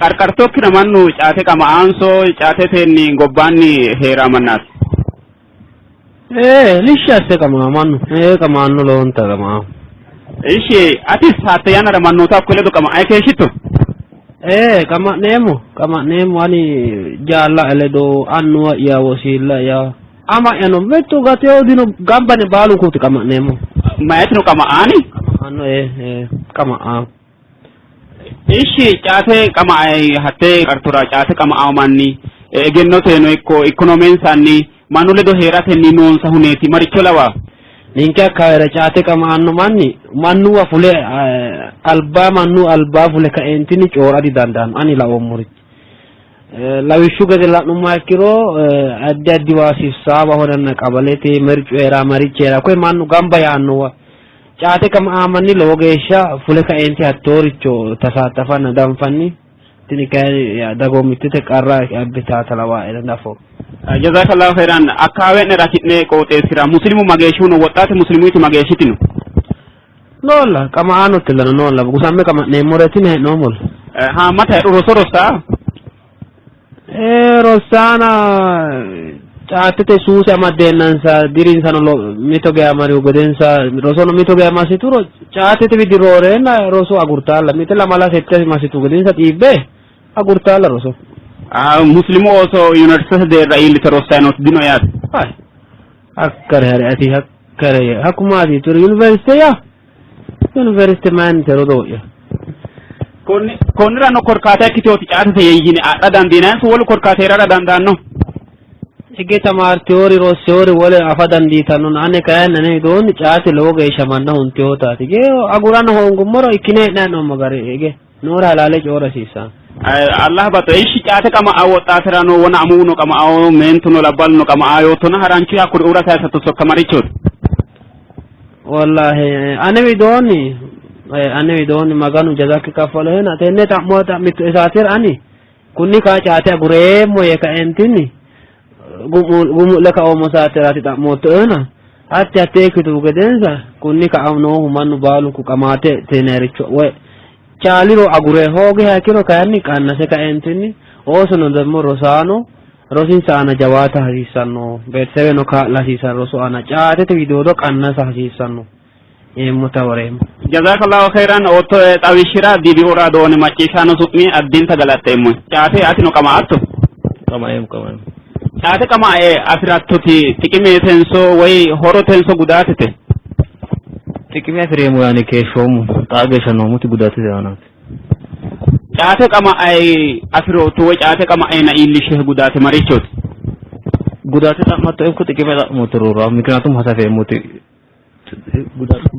Qarqartokkira mannu caate qama'aanso caatetenni gobbaanni hee'raa mannaati? Ee, lishshi asse qama'a mannu. Ee, qama'anno lowonta qama'a. Ishi atis hatte yannara mannoota hakko ledo qama'ay keeshshitto? Ee, qama'neemmo, qama'neemmo ani jaalla'ya ledo, annuwa'ya, wosiilla'ya, ama'yano mittu gatewo dino gamba yine baalunkuuti qama'neemmo. Mayetino qama'aani? Qama'anno ee, ee, qama'a. Ishi caate qama'ay hatte qartora caate qama'awo manni egennoteno ikko ikonomensanni mannu ledo hee'ratenni noonsa huneeti maricho lawa? Ninke akkawaawera caate qama'anno manni mannuwa fule alba mannu alba fule kaeentinni coora didandaanno ani laoommorichi. Lawishshu gede la'nummoha ikkiro addi addiwa sibsaabaho yinanna qabalete mircu heeraa marichi heeraa koye mannu gamba yaannowa caate qama'a manni lowo geeshsha fule kaeenti hattooricho tasaattafanna danfanni tini kayinni dagoomittete qarra abbitaata lawaae dafo. Jazakallahu khairan akkawaawe'nera ki'ne qooxeessira muslimu mageeshshihu no woxxaate muslimuyti mageeshshiti no? Noolla qama'aanotellano noolla gusamme qama'neemmoreeti yine hee'noommolla. Haammata heedhu roso rossaa? Ee rossaana caatete suuse amaddeennansa dirinsano mito geya marihu gedensa rosono mito geya massituro caatete widi rooreenna roso agurtaalla mite lamala sette massitu gedensa xiibbe agurtaalla roso. Muslimu ooso yuniversitete deerra iillite rossanni nooti dino yaate. Hakkare hari ati hakkare hakku maati yittoro yuniversite yaa yuniversite mayinnite rodoo'ya. Konnirano korkaata ikkiteyooti caatete yine adha dandiinanninso wolu korkaati hee'rara dandaanno? Hige tamaartewori rossewori wole afa dandiitannona ane kayinni ane widoonni caate lowo geeshsha manna hunteyotaati. Hige agurano hoongummoro ikkine hee'nanni hee'noommo gari hige noore halaale coyi'ra hasiissanno. Allah baxo ishi caate qama'a woxxaatirano wona amuwuno qama'ao meentuno labballuno qama'a yoottona haranchu hakkuri'uura sayisatto sokka marichooti? Wallahi ane widoonni ane widoonni Maganu jazakki kaffalohena tenne xa'mo xa'mittoe saatera ani kunni ka'a caate agureemmo yee kaeentinni gumu'le kaoommo saateraati xa'moottoehuna hatti hattee ikkituhu gedensa kunni ka'a noohu mannu baalunku qamaate teenericho woy caaliro agure hoogiha ikkiro kayinni qannase kaeentinni oosono demmo rosaano rosinsa aana jawaata hasiissanno, beeteseweno kaa'la hasiissanno, rosu aana caatete widoodo qannasa hasiissanno yeemmota woreemmo. Jazakallahu khairan oottoe xawishshira DBO raadoone macciishshaano su'mi addinta galaxxeemmohe. Caate atino qama'atto? Qama'eemmo qama'eemmo. Caate qama'e afi'rattoti xiqimetenso woy horotenso gudaatete? Xiqime afi'reemmo yaani keeshshoommo xaa geeshsha noommoti gudaatete aanaati. Caate qama'ay afi'rootto woy caate qama'eenna iillishshehe gudaate marichooti? Gudaate xa'mattoe ikko xiqime xa'mootto roora mikinatum hasafeemmoti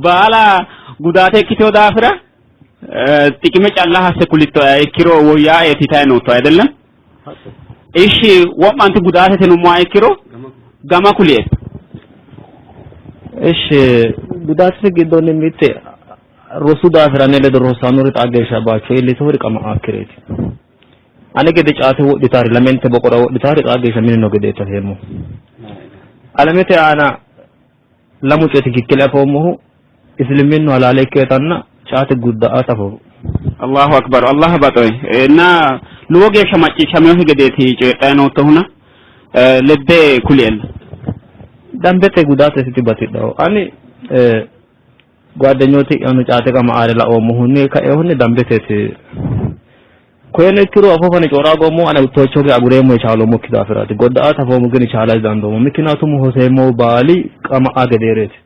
Baala gudaate ikkitino daafira xiqime calla hasse kulittoeha ikkiro woyyaaeeti yitayi nootto ayidellem? Ishshi wo'manti gudaatete yinummoha ikkiro gama kulie. Ishshi gudaatete giddonni mitte Rosu daafira ane ledo rossannori xaa geeshsha baacho iillitinohori qama''aakkireeti. Ane gede caate wodhitaari lamente boqora wodhitaari xaa geeshsha mine noo gedeeti afeemmohu. Alamete aana lamu coyi tikikkile afoommohu isiliminnu halaale ikkinotanna caate gudda''ata afoommo. Allahu akbar Allah baxoe እና lowo geeshsha macciishshaminohe gedeeti coyidhanni noottohuna ledde kuliella. Dambete gudaatesiti batidhaho. Ani Gwaaddenyooti'yano caate qama'aare laoommohunni kaeehunni dambeteeti. Koyeno ikkiro afoo fane coyra hogoommohu ane uttoochoge agureemmo yee chaaloommokki daafiraati. Godda''ate afoommo gini chaala didandoommo. Mikinaatumu hoseemmohu baali qama'a gedeereeti.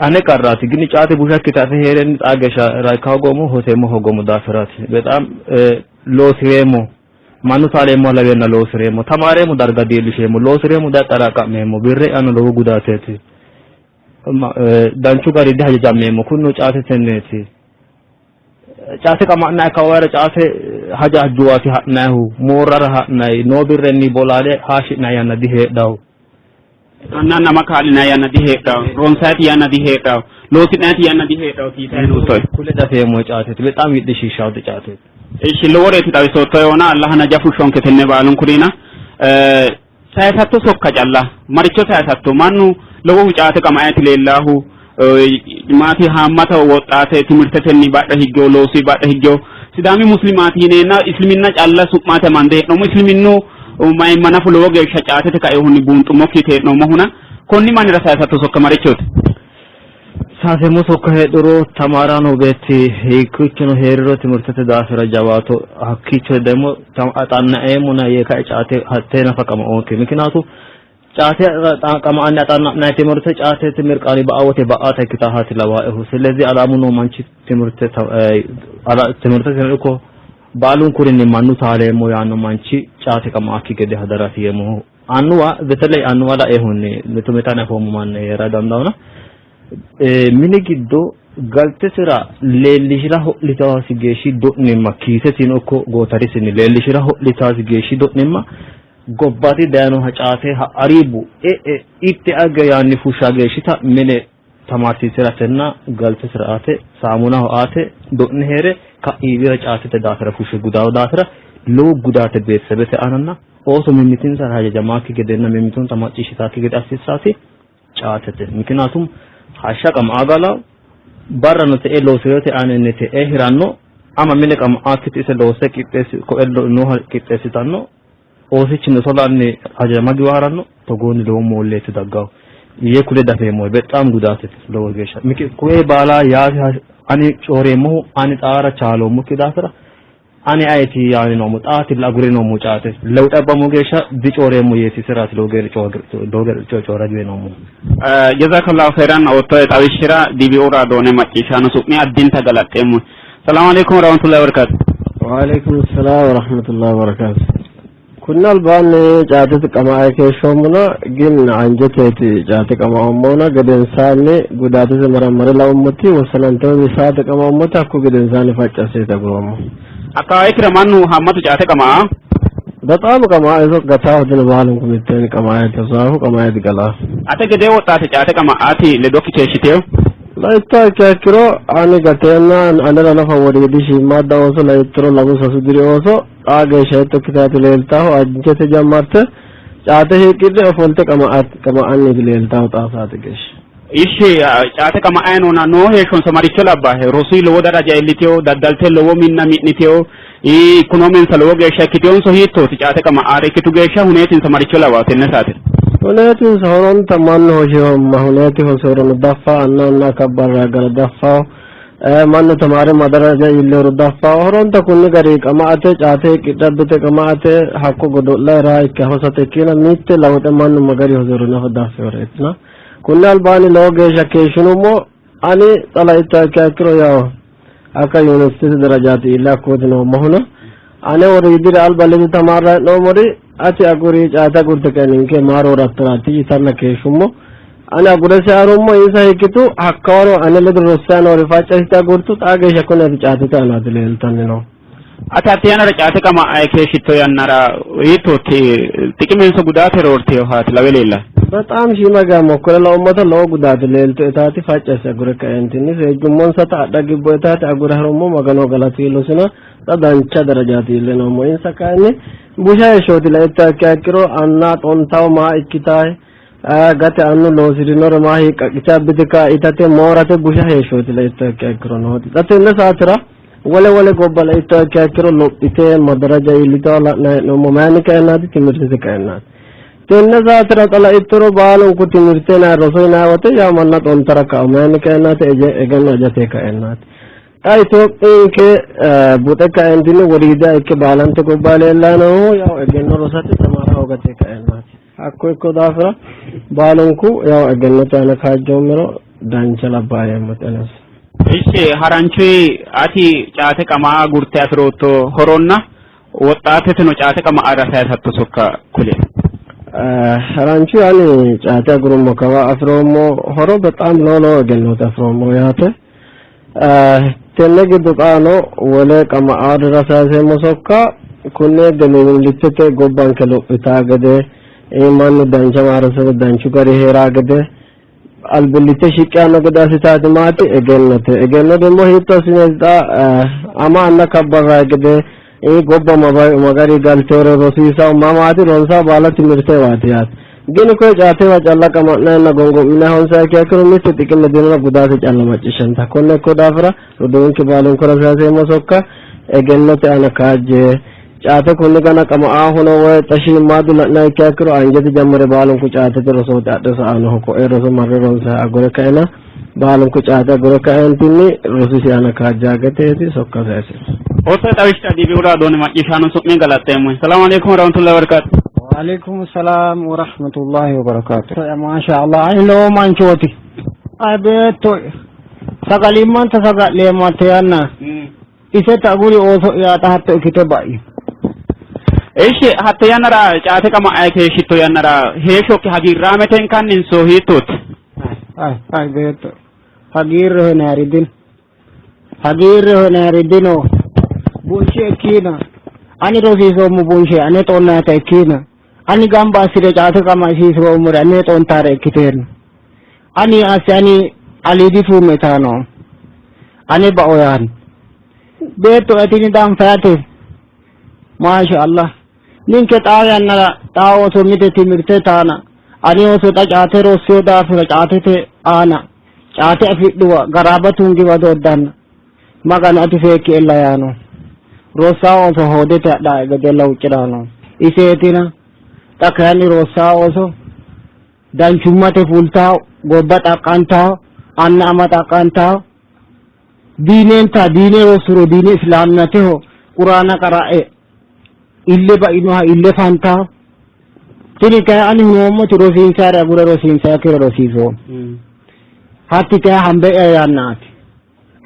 Ane qarraati gini caate busha ikkite afe hee'renni xaa geeshsha raikka hogoommo hoseemmo hogoommo daafiraati. Bexaam loosireemmo Mannu taaleemmoha laweenna loosi'reemmo, tamaareemmo darga diillisheemmo, loosi'reemmo daxxaraqqa'meemmo, birre'yano lowo gudaateeti. Danchu garinni dihajajameemmo, kunino caate tenneeti. Caate qama'nayi kawara caate haja hajjuwaati ha'nayihu, moorrara ha'nayi, noo birrenni bolaale haashi'nayi yanna diheedhawo. Anna nama kaa'linanni yanna diheedhanno, ronsayiti yanna diheedhanno, loosi'nanniti yanna diheedhanno tiitanni noottoe. Kule dafeemmo caateeti, bexaam yidhishiishshawote caateeti. Ishi loworeeti xawisoottoehona Allah naja fushshonke tenne baalunkurina. Sayisatto sokka calla maricho sayisatto? Mannu lowohu caate qama'eeti leellaahu maati haammata woxxaate timirtetenni badhe higgeyo loosuyi badhe higgeyo Sidaami muslimaati yineenna isliminna calla su'maate amande hee'noommo isliminnu mayimma nafu lowo geeshsha caatete kainohunni buunxummokkiiti hee'noommohuna konni mannira sayisatto sokka marichooti? Saseemmo sokka heedhuro tamaarano beetti hiikkiichono hee'riro timirtete daafira jawaato hakkiicho demo xannaeemmona yee kae caate hattee nafa qama'oonke mikinaatu caate qama'anni axanna'nanni timirte caatete mirqaani ba'a wote ba'aata ikkitaahaati lawaaehu silezi alaamu noo manchi timirte timirteteno ikko baalunkurinni mannu taaleemmo yaanno manchi caate qama'akki gede hadarati yeemmohu annuwa beteley annuwa laeehunni mitu mitane afoommo manni hee'ra dandaawona mini giddo galtesira leellishira ho'litaasi geeshshi do'nimma kiisesino ikko gootarisinni leellishira ho'litaasi geeshshi do'nimma gobbate dayinoha caate ha'aribu e'e itte agge yaanni fushsha geeshshita mine tamaarsiisi'ratenna galtesira aate saamunaho aate do'ne hee're ka'iiwira caatete daafira fushshe gudawo daafira lowo gudaate beetesebete aananna ooso mimmitinsara hajajamaakki gedenna mimmitonsa macciishshitaakki gede assissaati caatete. Mikinatum hashsha qama'a galawo barrano te'e loosi'rote aaninni te'e hiranno ama mine qama'aakkiti ise loose qixxeessi koe nooha qixxeessitanno oosichino solanni hajajama giwa haranno togoonni lowo moolleeti daggawo yee kule dafeemmo bexaam gudaatete lowo geeshsha miki kuwe baala yaasi ani cooreemmohu ani xaara chaaloommokki daafira ani ayeti yaani noommo xaatilla agure noommo caate lewuxe abbammo geeshsha dicooreemmo yeeti siraati lowo geeshsha coora giwe noommo. Jazakallahu khairan oottoe xawishshira DBO raadoone macciishshaano su'mi addinta galaxxeemmo. Salaamu alaikum warahmatullahi wabarakatuh. Waalaikum salaam warahmatullahi wabarakatuh. Kunni albaanni caatete qamae keeshshoommona gin anjeteeti caate qamaommona gedensaanni gudaatese marammare laummoti wossanantino saate qamaommoti hakku gedensaanni facci asseeti aguroommo. Akkawaawikira mannu haammatu caate qamaa? Bexaam qamaa iso gataahu dino baalunku mitteenni qamaeeti hosaahu qamaeeti galaahu. Ate gedee woxxaate caate qama'aati ledokki keeshshiteyo? Laittoha ikkiha ikkiro ani gateenna anera nafa woriidi shiimmaadda ooso laittoro lamu sasu diri ooso xaa geeshsha hiitto ikkitaati leeltaahu anjete jammarte caate hiiqqidhe ofolte qama'anniiti leeltaahu xaa saate geeshsha. Ishshi caate qama'ayi noona noo heeshshonsa maricho labbahe? Rosuyi lowo daraja iilliteyo, daddalte lowo minna mi'niteyo, ikkonomensa lowo geeshsha ikkiteyonso hiittooti caate qama'aare ikkitu geeshsha huneetinsa maricho lawaho tenne saatera? Huneetinsa horonta mannu hosihomma huneeti hosorono daffa anna anna akabbarra gara daffaho mannu tamaare madaraja iillehoro daffaho horonta kunni gari qama'ate caate hiiqqidhabbite qama'ate hakko godo'la raa ikke hosate ikkina mitte lawuxe mannu magari hosoro nafa daffehoreetina kunni albaanni lowo geeshsha keeshshinummo ani xa laittoha ikkiha ikkiro yawo akka yuniversitete darajaati iille hakkooti noommohuna ane woriidiri alba ledo tamaarra hee'noommori ati aguri caate agurte kae ninke maa roorattoraati yitanna keeshshummo ani agure searummo insa hiikkitu hakkawaro ane ledo rossanni noori facci assite agurtu xaa geeshsha kuneeti caatete aanaati leeltanni no. Ati hatte yannara caate qama'ayi keeshshitto yannara hiittooti xiqimenso gudaate roorteyohaati lawe leellahe? በጣም shiima gaamo kure laommota lowo gudaati leeltuetaati facci asse agure kaeentinni seejjummonsata adha gibboetaati agure harummo magano galatu iillosina xa dancha darajaati iille noommo insa kayinni busha heeshshooti laittoha ikkiha ikkiro anna xontawo maa ikkitayi gate annu loosirinore maa hiiqqaqqite abbite kaa itate moorate busha heeshshooti laittoha ikkiha ikkiro nooti xa tenne saatera wole wole gobba laittoha ikkiha ikkiro lophite madaraja iillitawo la'nayi hee'noommo mayinni kaennaati timirtete kaennaati tenne saatera xa laittoro baalunku timirte yinayi roso yinayi wote yaw manna xontara ka'u mayinni kaennaati egenno ajate kaennaati xa Itophiyinke buxe kaentinni woriidiha ikke baalante gobba leellayi noohu yaw egenno rosate tamaara hoogate kaennaati hakko ikko daafira baalunku yaw egennote aana kaajjoommero dancha labbaa yeemmote anas. Ishi haranchuyi ati caate qama'a agurte afi'rootto horonna woxxaateteno caate qama'ara sayisatto sokka kulie. Haranchu ani caate agurummo kawa afi'roommo horo bexaam lowo lowo egennooti afi'roommo yaate. Tenne giddo xaano wole qama'aarira sayiseemmo sokka kunne albillittete gobbanke lophitaa gede mannu dancha maarasebe danchu gari heeraa gede albillitte shiqqi yaanno gede assitaati maati egennote. Egenno demmo hiitto assineeti xa ama anna kabbarrayi gede gobba magari galteore rosiisawo mamaati ronsawo baala timirtewaati yaate. Gini koye caatewa calla qama'nayinna gongo'minayi honsayi ikkiha ikkiro mitte xiqime dinona gudaate calla macciishshanta. Konne ikko daafira roduuwinke baalunkura sayiseemmo sokka egennote aana kaajje. Caate kunni gana qama'aahuno woy xa shiimmaadu la'nayi ikkiha ikkiro anjete jammare baalunku caatete rosooti adhe sa''annohu. Ko'e roso marre ronsayi agure kaena baalunku caate agure kaeentinni rosisi aana kaajja gedeeti sokka sayiseemmo. Ooso xawishsha DBU raadoone macciishshaano su'minni galaxxeemmo. Salaamu aleykum warahmatullahi wabarakatuh. Waaleykum salaam warahmatullahi wabarakatuh. Maasha Allah ani lowo manchooti. Ay beetto sagalimmanta saga'leemmo hatte yanna iseta aguri ooso'ya xa hatto ikkite ba'ino. Ishi hatte yannara caate qama'ayi keeshshitto yannara heeshshokki hagiirraametenkanninso hiittooti? Ay ay beetto hagiirreho yinayiri dino. Hagiirreho yinayiri dino. Bunshe ikkiina ani rosiisoommo bunshe ane xonnayita ikkiina ani gamba assire caate qamasiisiroommore ane xontare ikkiteenna ani asse ani aliidi tuume taano ane bao yaanno beetto atini danfayate maasha Allah ninke xaa yannara xaa ooso mite timirte taana ane ooso xa caate rossiyo daafira caatete aana caate afidhuwa garaaba tungiwa doddanna Maganu ati seekki ella yaano rossaa ooso hoodete adhaa gedella huuccidhano iseetina xa kayinni rossaa ooso danchummate fultawo gobba xaqqantawo anna ama xaqqantawo diinenta diine rossuro diine islaamnateho quraana qara'e ille bainoha ille fantawo tini kayi ani hunoommoti rosiinsayire agure rosiinsayikkire rosiisoommo hatti kayi hambe'ya yannaati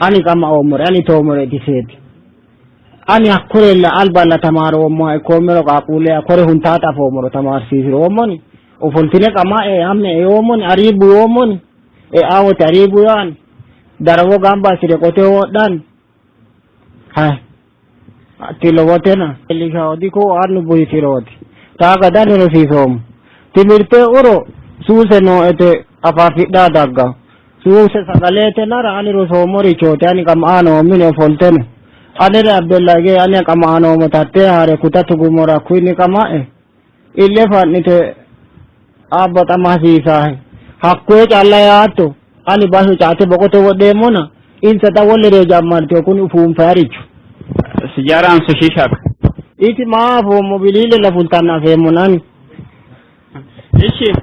ani qama'oommore ani toommore diseeti ani hakkurella alballa tamaaroommoha ikkoommero qaaqquulle kore huntaata afoommoro tamaarsiisiroommoni ofoltine qama'e amme yoommoni ariibbu yoommoni e'aa wote ariibbu yaani darawo gamba assire qoteho wodhanni hay hatti lowotena leellishawo dikko annu buhisirooti taa gadani rosiisoommo timirte uro suuse nooete afaafidhaa daggawo suuse sagaleetenara ani rosoommorichooti ani qama'a noo mine ofolte no anere Abdella hige ani qama'a noommota hattee haare kuta tugumora hakkuyinni qama'e ille fa'nite abba xama hasiisaahe hakkoye calla yaatto ani basho caate boqote wodheemmona insa xa wolere jammartino kuni ufuunfayaricho Sijaaraanso shishaaka. Isi maa afoommo wiliilella fultanna afeemmona ani. Ishi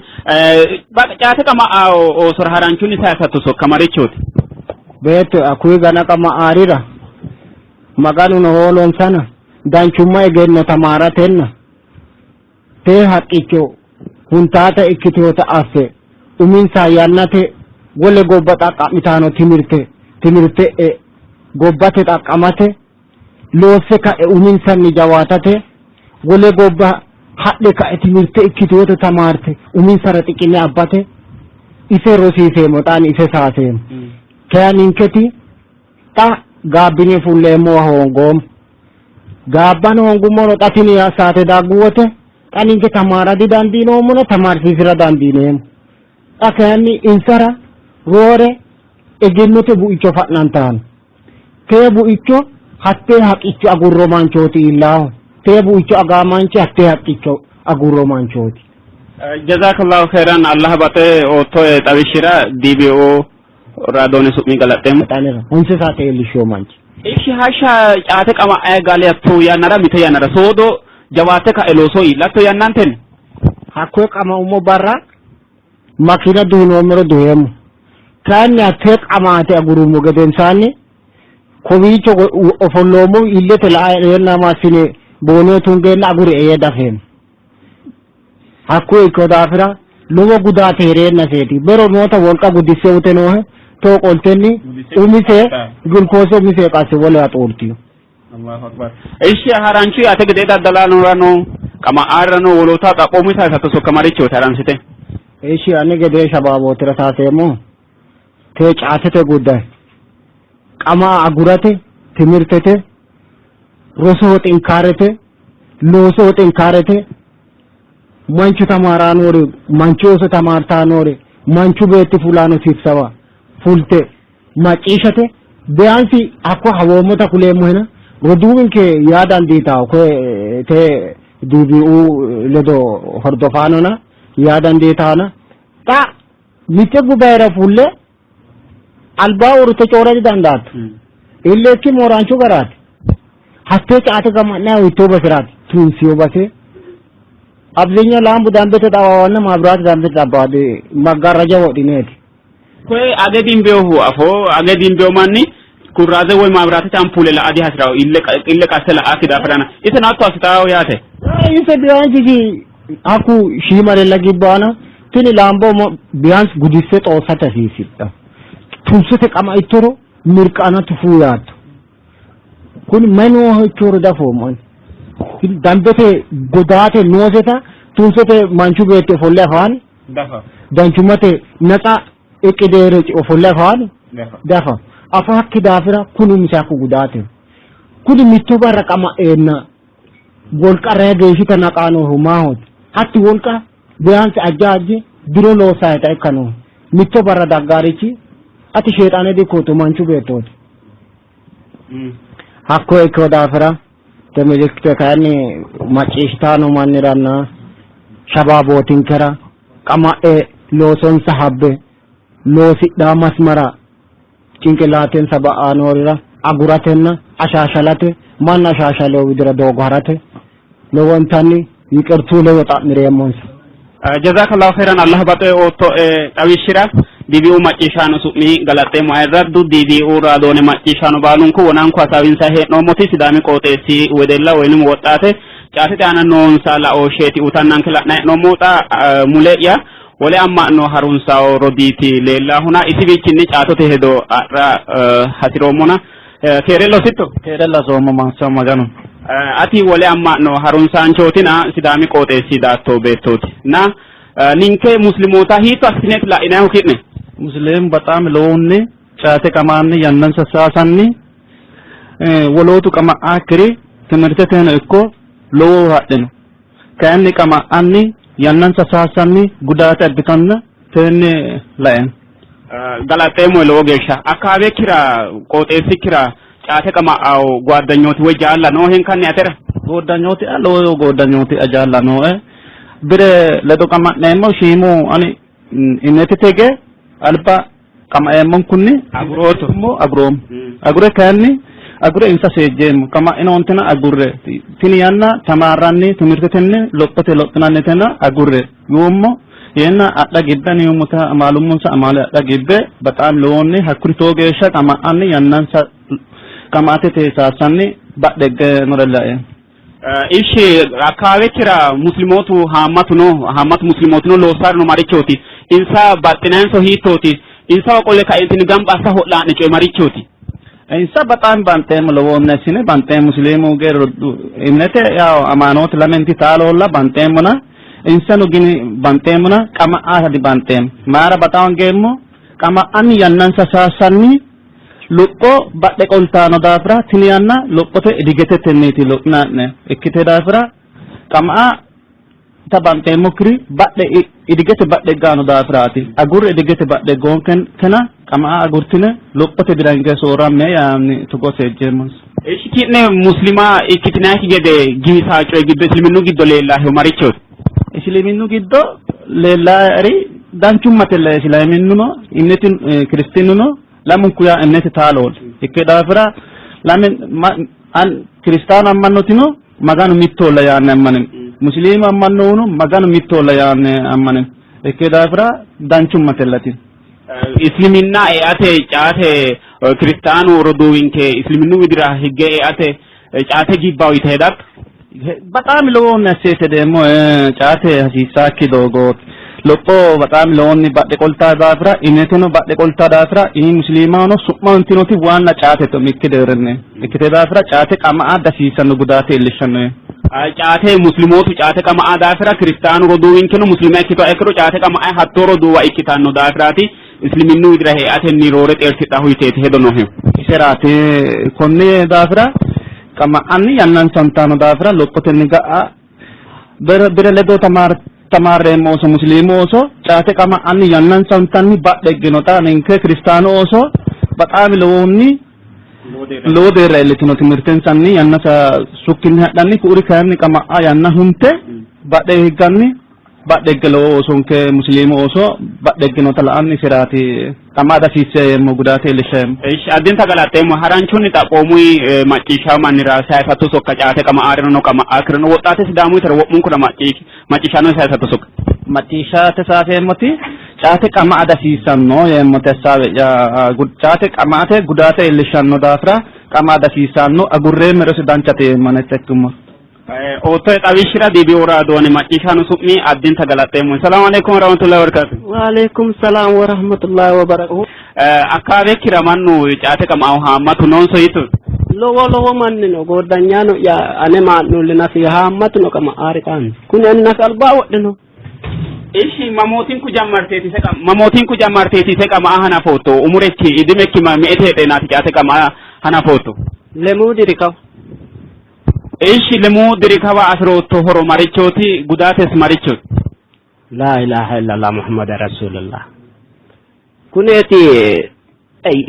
caate qama'a oosora haranchunni sayisatto sokka marichooti? Beetto hakkuyi gana qama'aarira Maganuno hoolonsana danchumma egenno tamaaratenna tee haqqicho huntaata ikkitinota affe uminsa yannate wole gobba xaqqa'mitanno timirte timirte e'e gobbate xaqqamate loosse ka'e uminsanni jawaatate wole gobba hadhe ka'e timirte ikkitinota tamaarte uminsara xiqime abbate ise rosiiseemmo xa ani ise saaseemmo. Kaya ninketi xa gaabbine fulleemmowa hoongoommo. Gaabbano hoongummoro xa tini saate daggu wote Xa ninke tamaara didandiinoommona tamaarsiisira dandiineemmo. Xa kayinni insara roore egennote buicho fa'nantanno. Tee buicho hattee haqqicho agurro manchooti iillaahu. Tee buicho agaa manchi hattee haqqicho agurro manchooti. Jazakallahu khairan Allah baxe oottoe xawishshira DBO raadoone su'mi galaxxeemmo. Honse saate iillishshiyo manchi. Ishi hashsha caate qama'e galatto yannara mite yannara soodo jawaatte ka'e looso iillatto yannantenni. Hakkoye qamaummo barra makiina duhinoommero duheemmo. Kayinni hattee qamaate agurummo gedensaanni kowiicho ofolloommo illete laeenna massine booneo tungeenna agurie yee dafeemmo. Hakkuyi ikkino daafira lowo gudaate hee'reennaseeti. Bero noota wolqa gudisse ute noohe too qoltenni umise gilkoose umise qasse wolewa xuurtino. Allahu akbar. Ishi haranchu yaate gede daddalanorano qama'arano woloota xaphoomu sayisatto sokka marichooti haransite. Ishi ane gedee shabaabootira saaseemmohu tee caatete gudday qama'a agurate timirtete rosoho xinkaarete loosoho xinkaarete manchu tamaaraanori manchu ooso tamaartaanori manchu beetti fulaano sibsawa fulte macciishshate biyaansi hakko hawoommota kuleemmohena roduuwinke yaa dandiitawo koye te DBU ledo hordofaanona yaa dandiitaana xa mitte gubayira fulle albaa uurrite coora didandaatto illekki mooraanchu garaati hattee caate gama'naa hiittoo baseraati tunsiyo base አብዛኛው ላምቡ ዳንቤተ ጣዋዋና ማብራት ዳንቤተ ጣባዋ መጋረጃ ወዲኔቲ Koye age dimbeohu afoo age dimbeo manni kurraaze woy maabiraatete ampuule la'a dihasirawo ille ille qasse la'akki daafirana iseno hatto assitawo yaate. Ise biyaansi hakku shiimarella gibbaana tini laambo biyaansi gudisse xoossate hasiisidha tunsote qama ittoro mirqana tufuu yaatto kuni mayi nooho ikkiro dafoommo ani dambete godaate nooseta tunsote manchu beetti ofolle afaani danchummate natsa iqideere ofolle afaani dafa afaakki daafira kuni umise hakku gudaate kuni mittu barra qama'eenna wolqa reya geeshshita naqaanohu maahooti hatti wolqa biyaansi ajja ajje diro loossayita ikka noohu mitto barra daggaarichi ati sheexaane dikkooto manchu beettooti hakko ikkino daafira temilikkite kayinni macciishshitano manniranna shabaabootinkera qama'e loosonsa habbe loosidhaa masmara cinqillaatensa ba'anorira aguratenna ashaashalate manna ashaashalewo widira doogo harate lowontanni yiqirtuu ledo xa'mireemmonsa. Jazakallahu khairan Allah baxe oottoe xawishshira DBU macciishshaano su'mi galaxxeemmo ayirraddu DBU raadoone macciishshaano baalunku wonanku hasaawinsa hee'noommoti Sidaami qooxeessi wedella woyinim woxxaate caatete aana noonsa laooshsheeti uyitannanke la'nanni hee'noommo xa mule'ya wole amma'no harunsawo rodiiti leellaahuna isiwiichinni caatote hedo adha hasi'roommona keere lossitto? Keere lasoommo mansa Maganu. Ati wole amma'no harunsaanchootina Sidaami qooxeessi daatto beettooti na ninke muslimoota hiitto assitineeti la'inannihu ki'ne? Musliim baxaami lowohunni caate qamaanni yannansa saasanni wolootu qama'aakkiri timirteteno ikko lowohu hadhino. Kayinni qama'anni yannansa saassanni gudaate abbitanna tenne laen. Galaxxeemmohe lowo geeshsha. Akkaawekkira qooxeessikkira caate qama'awo goaddanyooti woy jaalla noohenkanni atera? Gooddanyooti lowo gooddanyooti jaalla nooe. Bire ledo qama'neemmo shiimu ani ineti tege alba qama'eemmonkunni Agurootto. Aguroommo. Agure kayinni agure insa seejjeemmo qama'inoontina agurre tini yanna tamaarranni timirtetenni lophote lophinannitena agurre yuummo yeenna adha gibbe ani yuummota amaalummonsa amaale adha gibbe baxaam lowoonni hakkuri too geeshsha qama'anni yannansa qama'atete saassanni badhe higge nore lae. Ishi akkaawekkira muslimootu haammatu no haammatu muslimootuno loossari no marichooti insa baxxinayinso hiittooti insawa qolle kaentinni gamba assa ho'laa'ne coye marichooti Insa baxaam banxeemmo lowohunni assine banxeemmo musliimu geerru imnete yaw amaanooti lamenti taaloolla banxeemmona insano gini banxeemmona qama'a dibanxeemmo maara baxa hongeemmo qama'anni yannansa saassanni lopho badhe qoltaano daafira tini yanna lophote idigetetenniiti lophina'ne ikkite daafira qama'a Itta banxeemmokkiri badhe idigete badhe gaano daafiraati. Agurre idigete badhe goonkena qama'a agurtine lophote dirange soorramme yaanni togo seejjeemmonsa. Ishi ki'ne muslima ikkitinayikki gede giwisaa coyi giddo isiliminnu giddo leellaahehu marichooti? Isiliminnu giddo leellaari danchummatella isilaminnuno inneti kiristinnuno lamunku yaa inneti taalooti. Ikke daafira lame kiristaanu ammannotino Maganu mittolla yaanni ammanino. Musiliimu ammannohuno Maganu mittolla yaanni ammanino. Ikke daafira danchummatella tini. Isliminna eate caate kiristaanu roduuwinke isliminnu widira higge eate caate gibbawo yite hedatto? Bexaami lowohunni asseete hedeemmo. Caate hasiissaakki doogooti. Lopho bexaami lowohunni badhe qoltaa daafira ineteno badhe qoltaa daafira ini musiliimahono su'ma huntinoti waanna caatete umikki deerrinni ikkite daafira caate qama'a dasiissanno gudaate iillishshanno. Caate muslimootu caate qama'a daafira kiristaanu roduuwinkeno muslima ikkitoha ikkiro caate qama'a hattoo roduuwa ikkitanno daafiraati isliminnu widira eatenni roore xeertidhahu yiteeti hedo noohehu. Iseraati konni daafira qama'anni yannansa huntanno daafira lophotenni ga'a bire ledo tamaarreemmo ooso musiliimu ooso caate qama'anni yannansa huntanni badhe higginota ninke kiristaanu ooso baxaami lowohunni lowo deerra iillitino timirtensanni yannasa sukkinni hadhanni ku'uri kayinni qama'a yanna hunte badhe higganni badhe higge lowo oosonke musiliimu ooso badhe higginota la'anni iseraati qama'a dasiisseemmo gudaate iillisheemmo. Ishi addinta galaxxeemmo haranchunni xaphoomuyi macciishshawo mannira sayisatto sokka caate qama'aarino qama'aakirino woxxaate sidaamuyitera wo'munkura macciishshanno sayisatto sokka. Macciishshate saafeemmoti caate qama'a dasiissanno yeemmote assaawe'ya caate qama'ate gudaate iillishshanno daafira qama'a dasiissanno agurreemmero isi danchate yeemmo anete ikkummo. Oottoe xawishshira DBO raadoone macciishshaano su'mi addinta galaxxeemmo. Salaamu alaikum warahmatullahi wabarakatuh. Waalaikum salaam warahmatullahi wabarakatuh. Akkaabekkira mannu caate qama'aho haammatu noonso yitu? Lowo lowo manni no gooddanyaano ya ane maa'nuulli nafi haammatu no qama'aari xaanni. Kuni ani nafi albaa wodhino. Ishi mamootinku jammarteeti se mamootinku jammarteeti se qama'a hanafootto umurekki idimekki me'ete heedheenaati caate qama'a hanafootto? Lemuu diri kawa. Ishi lemuu diri kawa afirootto horo marichooti gudaates marichooti? Laa ilaaha illallah Muhammad Rasulullah. Kuneeti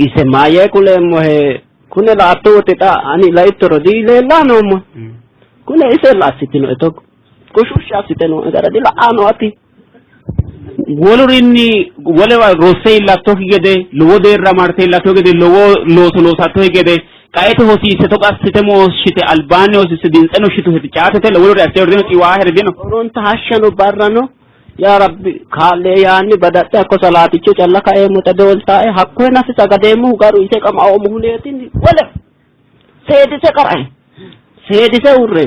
ise maayee kuleemmohe kune la''atto wote xa ani laittoro dileellaa noommo. Kune ise la assitinoe togo kushushsha assite nooe gara dila'aa no ati. Wolurinni wolewa rosse iillattokki gede lowo deerra marte iillattokki gede lowo looso loosattokki gede qaete hosiisse togo assite mooshshite albaanni hosiisse dintseno shituheti caatete woluri asse herdino xiwaa herdino. Horonta hashshano barrano yaa rabbi kaa'lee yaanni badaxxe hakko salaaticho calla kaeemmota dooltaae hakkoye nafi sagadeemmohu garu ise qamaoommo huneetinni wole seedise qarae seedise uurre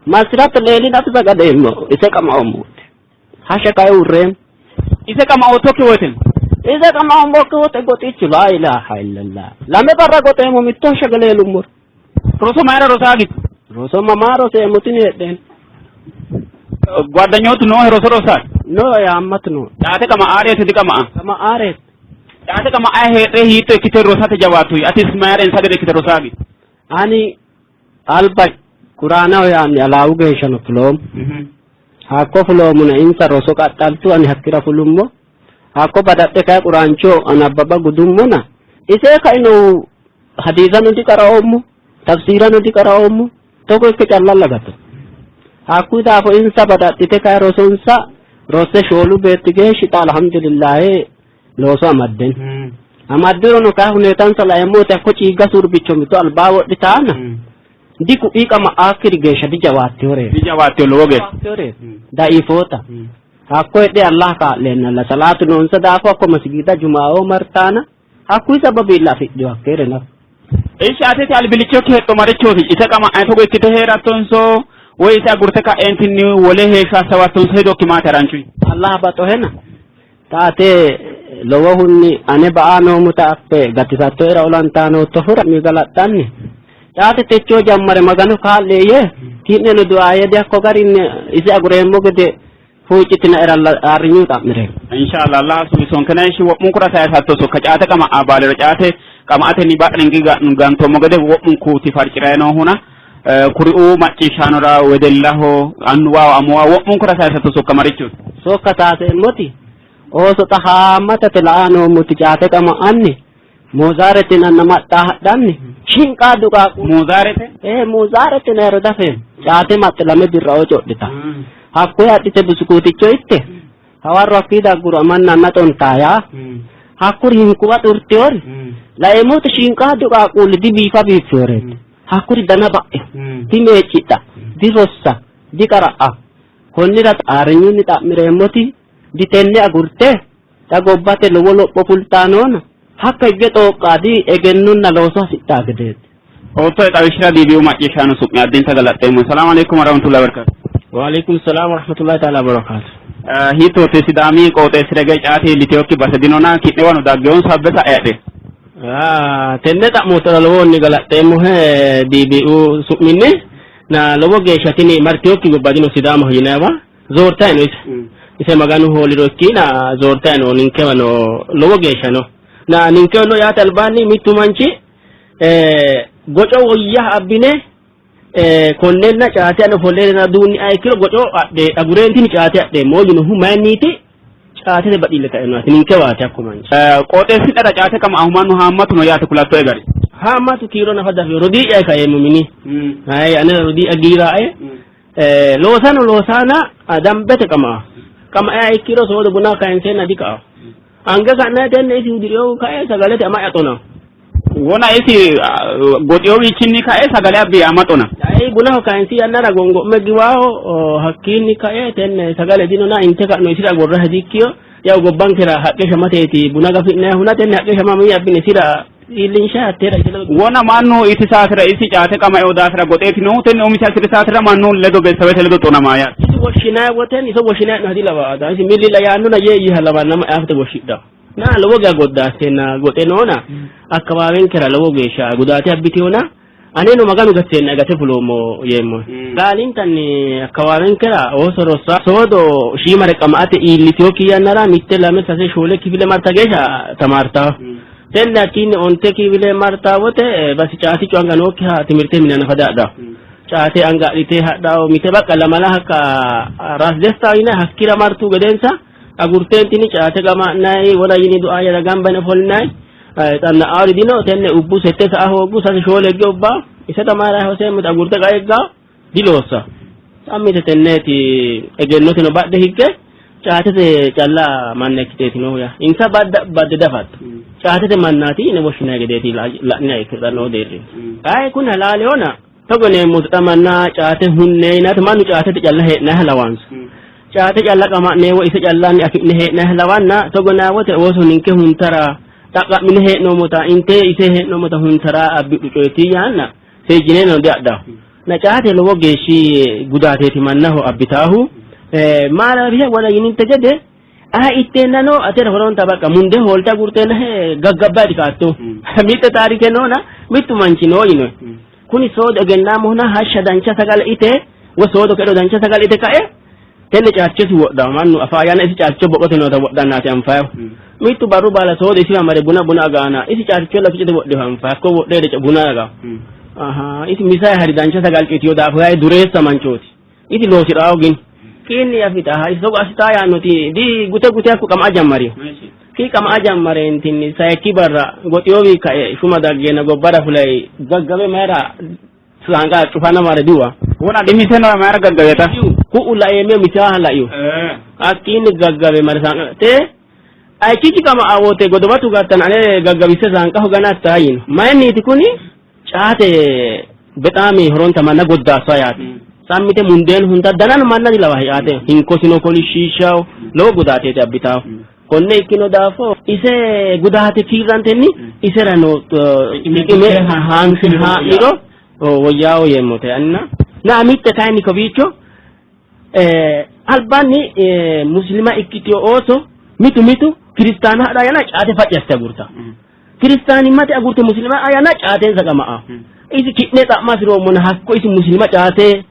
masirate leeli nafi sagadeemmo ise qamaoommooti hashsha kae uurreemmo. Ise qamaoottokki woyte Ise qamaoommokki woyte goxichu laa ilaaha illallah lame barra goxeemmo mitto hashsha galeelummoro. Roso mayira rosaa gitto? Roso mamaa roseemmo tini heedheen. Guaddanyootu noohe roso rosaati? Nooe haammatu noo. Caate qama'aareeti diqama'a? Qama'aareeti. Caate qama'aa heedhee hiitto ikkite rosate jawaattu? Atis mayira insa gede ikkite rosaa gitto? Ani alba quraanaho yaanni alaawu geeshshano fuloommo. Hakko fuloommona insa roso qaxxaltu ani hakkira fulummo. Hakko badaxxe kayi quraancho anabbaba gudummona ise kainohu hadiisano diqaraoommo tafsiirano diqaraoommo togo ikke calla lagato. Hakkuyi daafo insa badaxxite kayi rosonsa rosse shoolu beetti geeshshi xa alhamdulillahi looso amadden. Amaddirono kayi huneetansa laeemmo wote hakko ciigga surbicho mitto albaa wodhitaana diku'ii qama'aakkiri geeshsha dijawaattiyoreeti. Dijawaattiyo lowo geeshsha. Da'iifoota. Hakko hedhe Allah kaa'leenna salaatu noonsa daafo hakko masgiida jumaao martaana hakkuyi sababiilla afidhiyo hakkeere nafa. Ishi ateti albillichokki hexxo marichooti? Ise qama'e togo ikkite hee'rattonso woy ise agurte ka'eentinni wole heeshsho assawattonso hedokki maati haranchuyi? Allah baxohena taate lowohunni ane ba'a noommota affe gatisattoera olantaa noottohura mi galaxxanni taate techoo jammare maganu kaa'lie yee ki'neno du'aaye dihakko garinni ise agureemmo gede huuccitinaera arrinyu xa'mireemmo. Inshallah Allah suwisonkena ishi wo'munkura sayisatto sokka caate qama'a baalira caate qama'atenni ba'ringi gantoommo gede wo'munkuuti farci'rayi noohuna Kuriuu macciishshaanora wedellaho annuwaho amuwaho wo'munkura sayisatto sokka marichooti? Sokka sayiseemmoti ooso xa haammatate la''a noommoti caate qama'anni Moozaarete yinanna maxxaa hadhanni shinqaaddu qaaqqu Moozaarete? Ee Moozaarete yinayro dafeemmo. Caate maxxe lame birraoo codhita. Hakkoye adhite busukuuticho itte hawarro hakkii dagguro amanna anna xontaa yaa hakkuri hinkuwa xurtiyori laeemmote shinqaaddu qaaqquulli dibiifa biiffeyoreeti. Hakkuri dana ba'e dimeeccidha dirossa diqara'a. Konnira xaarinyunni xa'mireemmoti ditenne agurte xa gobbate lowo lopho fultaa noona hakka higge xooqqaa di egennonna looso hasidhaa gedeeti. Oottoe xawishshira DBU macciishshaano su'mi addinta galaxxeemmo. Salaamu alaikum warahmatullahi wabarakatuh. Wa alaikum salaam warahmatullahi ta'ala wabarakatuh. Hiittooti Sidaami qooxeessira gede caate iilliteyokki base dinona ki'newano daggewonsa habbe sa'e adhe. Tenne xa'moottora lowohunni galaxxeemmohe DBU su'minni na lowo geeshsha tini marteyokki gobba dino Sidaamaho yinayiwa zoortayi no ise. Ise Maganu hooliro ikkiina zoortayi no ninkewa no lowo geeshsha no. Na ninkewa no yaate albaanni mittu manchi goco woyya abbine konnenna caate ane ofolleena duunni aye ikkiro goco adhe agureentini caate adheemmo yinohu mayinniiti caatete baxille kainoati ninkewaati hakku manchi. Qooxeessi'nera caate qama'ahu mannu haammatu no yaate kulattoe gari. Haammatu kiiro nafa dafino rodii'ya kaeemmo mini. Hayi anera rodii'ya giiraae loosano loosana dambete qama'a. Qama'a ikkiro soodo buna kayinseenna dikaa. Ange ka'nayi tenne isi hudi'rinohu kae sagalete ama'ya xona. Wona isi goxeyowiichinni kae sagale abbi ama xona. Ayi bunaho kayinsi yannara gongo'me giwaho hakkiinni kae tenne sagale dinona inte ka'no isira agurra hedikkiyo yaw gobbankera haqqe shamateeti buna gafi'nayihuna tenne haqqe shama mii abbine isira iillinsha hatteera isi ledo. Wona mannu isi saatira isi caate qamaeo daafira goxeeti noohu tenne umisi hasiri saatira mannu ledo beessawete ledo xonamaa yaate. Isi woshshinayi woten iso woshshinayi hadi lawa isi milli yaannona yee yiha lawanna afte woshshidha. Na lowo geya goddaasseenna goxe noona akkawaawenkera lowo geeshsha gudaate abbiteyona aneno Maganu gatiseenna gate fuloommo yeemmo. Baalintanni akkawaawenkera ooso rossa soodo shiimare qama'ate iilliteyokki yannara mitte lame sase shoole kifile marta geeshsha tamaartawo. Tenne hakkiinni onte kifile marta wote basi caatichu anga nookkiha timirte mine nafa diadhawo. Caate anga adhite hadhawo mite baqqa lamala hakka ras desta yinayi hakkira martu gedensa agurteentini caate qama'nayi wona yini du'a yada gamba yine ofolinayi xanna'aari dino tenne ubbu sette sa'a hooggu sase shoole higge ubba ise tamaarayi hoseemmota agurte qae higga diloossa sammite tenneeti egennoteno badhe higge caatete calla manna ikkiteeti noohu yaa insa badda badde dafatto caatete mannaati yine woshshinayi gedeeti la'nina ikkiro noo deerri ayi kuni halaalehona togo yineemmote xa manna caate hunne yinate mannu caatete calla hee'nayiha lawansa caate calla qama'ne woy ise callanni afi'ne hee'nayiha lawanna togo yinanni wote ooso ninke huntara xaqqa'mine hee'noommota inte ise hee'noommota huntara abbidhu coyeeti yaanna seejjineennano diadhaho na caate lowo geeshshi gudaateeti mannaho abbitaahu maalabihe wona yininte gede a itteennano atera horonta baqqa munde hoolte agurteennahe gaggabbaati kaatto mitte taarike noona mittu manchi noo yinoe kuni soodo egennaamohona hashsha dancha sagale ite woy soodo kedho dancha sagale ite kae tenne caatichosi wodhawo mannu afaa yanna isi caaticho boqote noota wodhannaati anfayihu mittu barru baala soodo isiwa mare buna buna agaana isi caaticho laficete wodhiho anfayi hakko wodhe buna agawo aha isi misayi hari dancha sagale citiyo daafo yayi dureessa manchooti isi loosi'raawo gin kiinni afita ha isi togo assitaa yaannoti di gute gute hakku qama'a jammariyo ki qama'a jammareentinni sayikki barra goxiyowi kae shuma daggeena gobbara fulay gaggabe mayra saanqa cufana mare diwa Wona dhimiseno mayra gaggabeta? Ku'u laeemeo misaaha laiyo hakkiinni gaggabe mare saanqa te ayikkichi qama'a wote godoba tugattan ane gaggabisse saanqaho ganattaa yino mayinniiti kuni caate bexaami horonta manna goddaassa yaate sammite mundeen hunda danano manna dilawa yaate hinkosino kolishshiishshawo lowo gudaateeti abbitaawo konne ikkino daafo ise gudaate kiirrantenni isera no xiqime haansi haa'niro woyyaawo yeemmote anna na mitte kayinni kowiicho albaanni muslima ikkitiyo ooso mitu mitu kiristaana hadha yana caate facci assite agurta kiristaanimmate agurte muslima yana caateensa qama'a isi ki'ne xa'ma hasi'roommona hakko isi muslima caate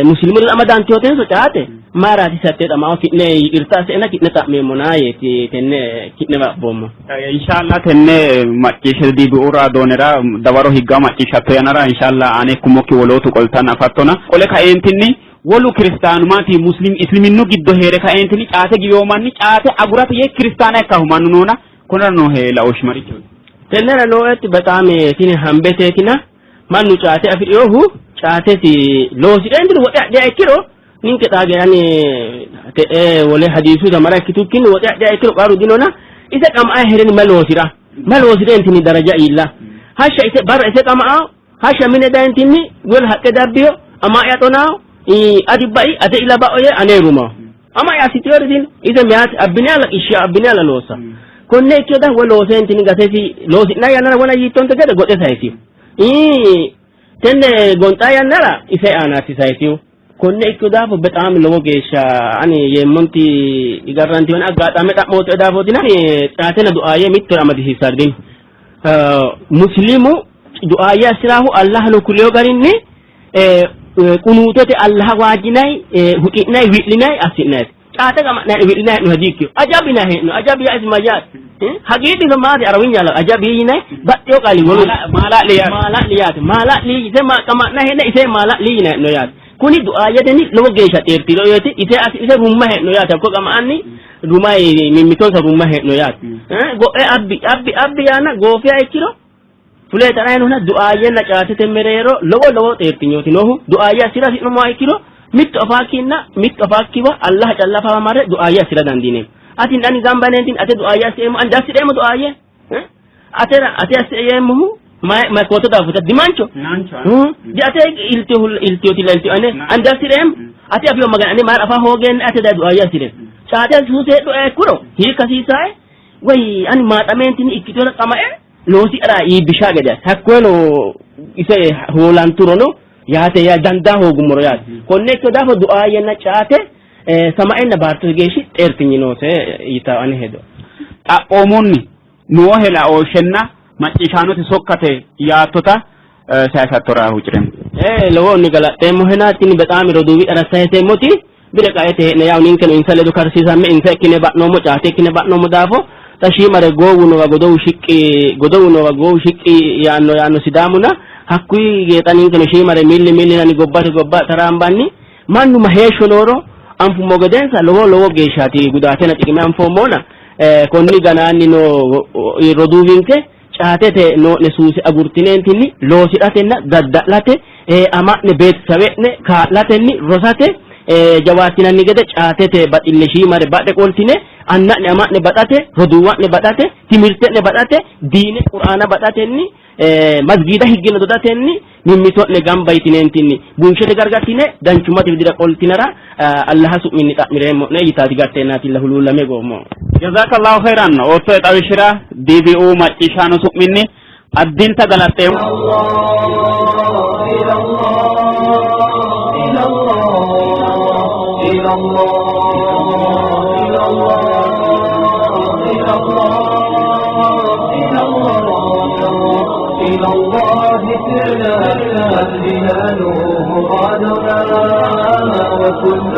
Muslimu ledo amadanteyotenso caate mayiraati satte xamao ki'ne yiqirta asseena ki'ne xa'meemmona yeeti tenne ki'newa abboommo. Inshallah tenne macciishshe DBU raadoonera dawaro higga macciishshatto yannara inshallah ane ikkummokki wolootu qoltanna afattona. Qole kaeentinni wolu kiristaanu maati muslim isliminnu giddo hee're kaeentinni caate giwiyo manni caate agurate yee kiristaana ikkahu mannu noona konnira noohe laooshshi marichooti? Tennera nooeti bexaami tini hambeteetina mannu caate afi'rinohu caatesi loosi'reentini woxe adhiha ikkiro ninke xaa geeshsha te'e wole hadiisu zamara ikkitukkinni woxe adhiha ikkiro qarru dinona ise qama'a hee'reni ma loosi'ra ma loosi'reentini daraja iilla hashsha ise barra ise qama'a hashsha mine dayintinni wol haqqe dabbiyo ama'ya xonaawo adi bai ate ila ba'o yee ane rumawo ama'ya assitiyori dino ise meyaati abbine ala ishsha abbine ala loossa konne ikkiyo daafo woy looseentini gatesi loosi'nanni yannara wona yiittonte gede goxe sayisiyo tenne gonxaa yannara ise aanaati sayisiyo konne ikkiyo daafo bexaami lowo geeshsha ani yeemmonti igarrantiyona aggaxame xa'moottoe daafootina caatena du'aayye mittore amadisiissari dino muslimu du'aayye assiraahu Allahno kuliyo garinni qunuutete Allaha waajjinay huxi'nay wi'linay assi'nayte caate qama'nay wi'linay hee'noha diikkiyo ajab yinay hee'no ajab yaa isi mayyaate hagiidhino maati arawinya ajab yinay baxxeyo qaali wolu maala'li yaate maala'li yaate maala'li ise qama'nay hee'ne ise maala'li yinay hee'no yaate kuni du'aayeteni lowo geeshsha xeertiro yooti ise ise rumma hee'no yaate hakko qama'anni rumay mimmitonsa rumma hee'no yaate go'e abbi abbi abbi yaana goofiya ikkiro fule xarainohuna du'aayyenna caatete mereero lowo lowo xeertinyooti noohu du'aayye assira hasi'nummoha ikkiro mittu afaakkinna mittu afaakkiwa Allah calla afawa marre du'aayye assira dandiineemmo atin ani gamba neentin ate du'aayye assi'eemmo ani diassi'reemmo du'aayye atera ate assi'eemmohu may kooto daafuta dimancho di ate iltiyotilla iltiyo ane ani diassi'reemmo ate afiyo magani ane mayra afa hoogeenna ate daye du'aayye assi'reemmo caate suuseedhu ekkuro hiikka hasiisae way ani maaxameentini ikkitona qama'e loosi'ra iibbishaa gede asse hakkoyeno ise hoolanturono yaate yaa dandaa hoogummoro yaate konne ikkino daafo du'aayyenna caate samaenna baattote geeshshi xeertinyi noose yitawo ane hedo. Xaphoomunni noohe laooshshenna macciishshaanote sokkate yaattota sayisattora huucci'reemmo. Lowohunni galaxxeemmohena tini bexaami roduuwi'yara sayiseemmoti bire qaete hee'ne yawu ninkeno insa ledo karsiisamme insa ikkine ba'noommo caate ikkine ba'noommo daafo xa shiimare goowu noowa godowu shiqqi godowu noowa goowu shiqqi yaanno yaanno sidaamuna hakkuyi geexa ninkeno shiimare milli milli yinanni gobbate gobba taraambanni mannu ma heeshsho nooro anfummo gedensa lowo lowo geeshshaati gudaatena xiqime anfoommona konni ganaanni noo roduuwinke caatete noo'ne suuse agurtineentinni loosi'ratenna dadda'late ama'ne beetisawe'ne kaa'latenni rosate jawaattinanni gede caatete baxille shiimare badhe qoltine anna'ne ama'ne baxate roduuwa'ne baxate timirte'ne baxate diine qur'aana baxatenni masgiida higgine dodatenni mimmito'ne gamba yitineentinni bunshete gargartine danchummate widira qoltinara Allaha su'minni xa'mireemmo'ne yitaati gatteennaatilla huluullame goommo. Jazakallahu khairan oottoe xawishshira DBU macciishshaano su'minni addinta galaxxeemmo. إلى الله سرنا والجنان مرادنا وكل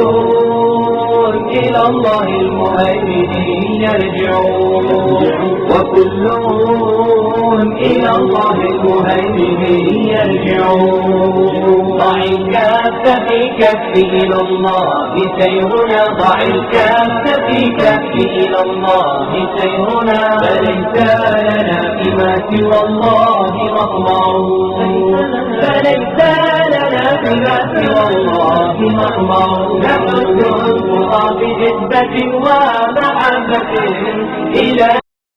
إلى الله المهيمن يرجعون وكل إلى الله المهيمن يرجعون ضع الكف في كف إلى الله سيرنا ضع الكف في كف إلى الله سيرنا فليس لنا فيما سوى الله مطمع فليس لنا فيما سوى الله مطمع نحن الخطى بجدة ومحبة إلى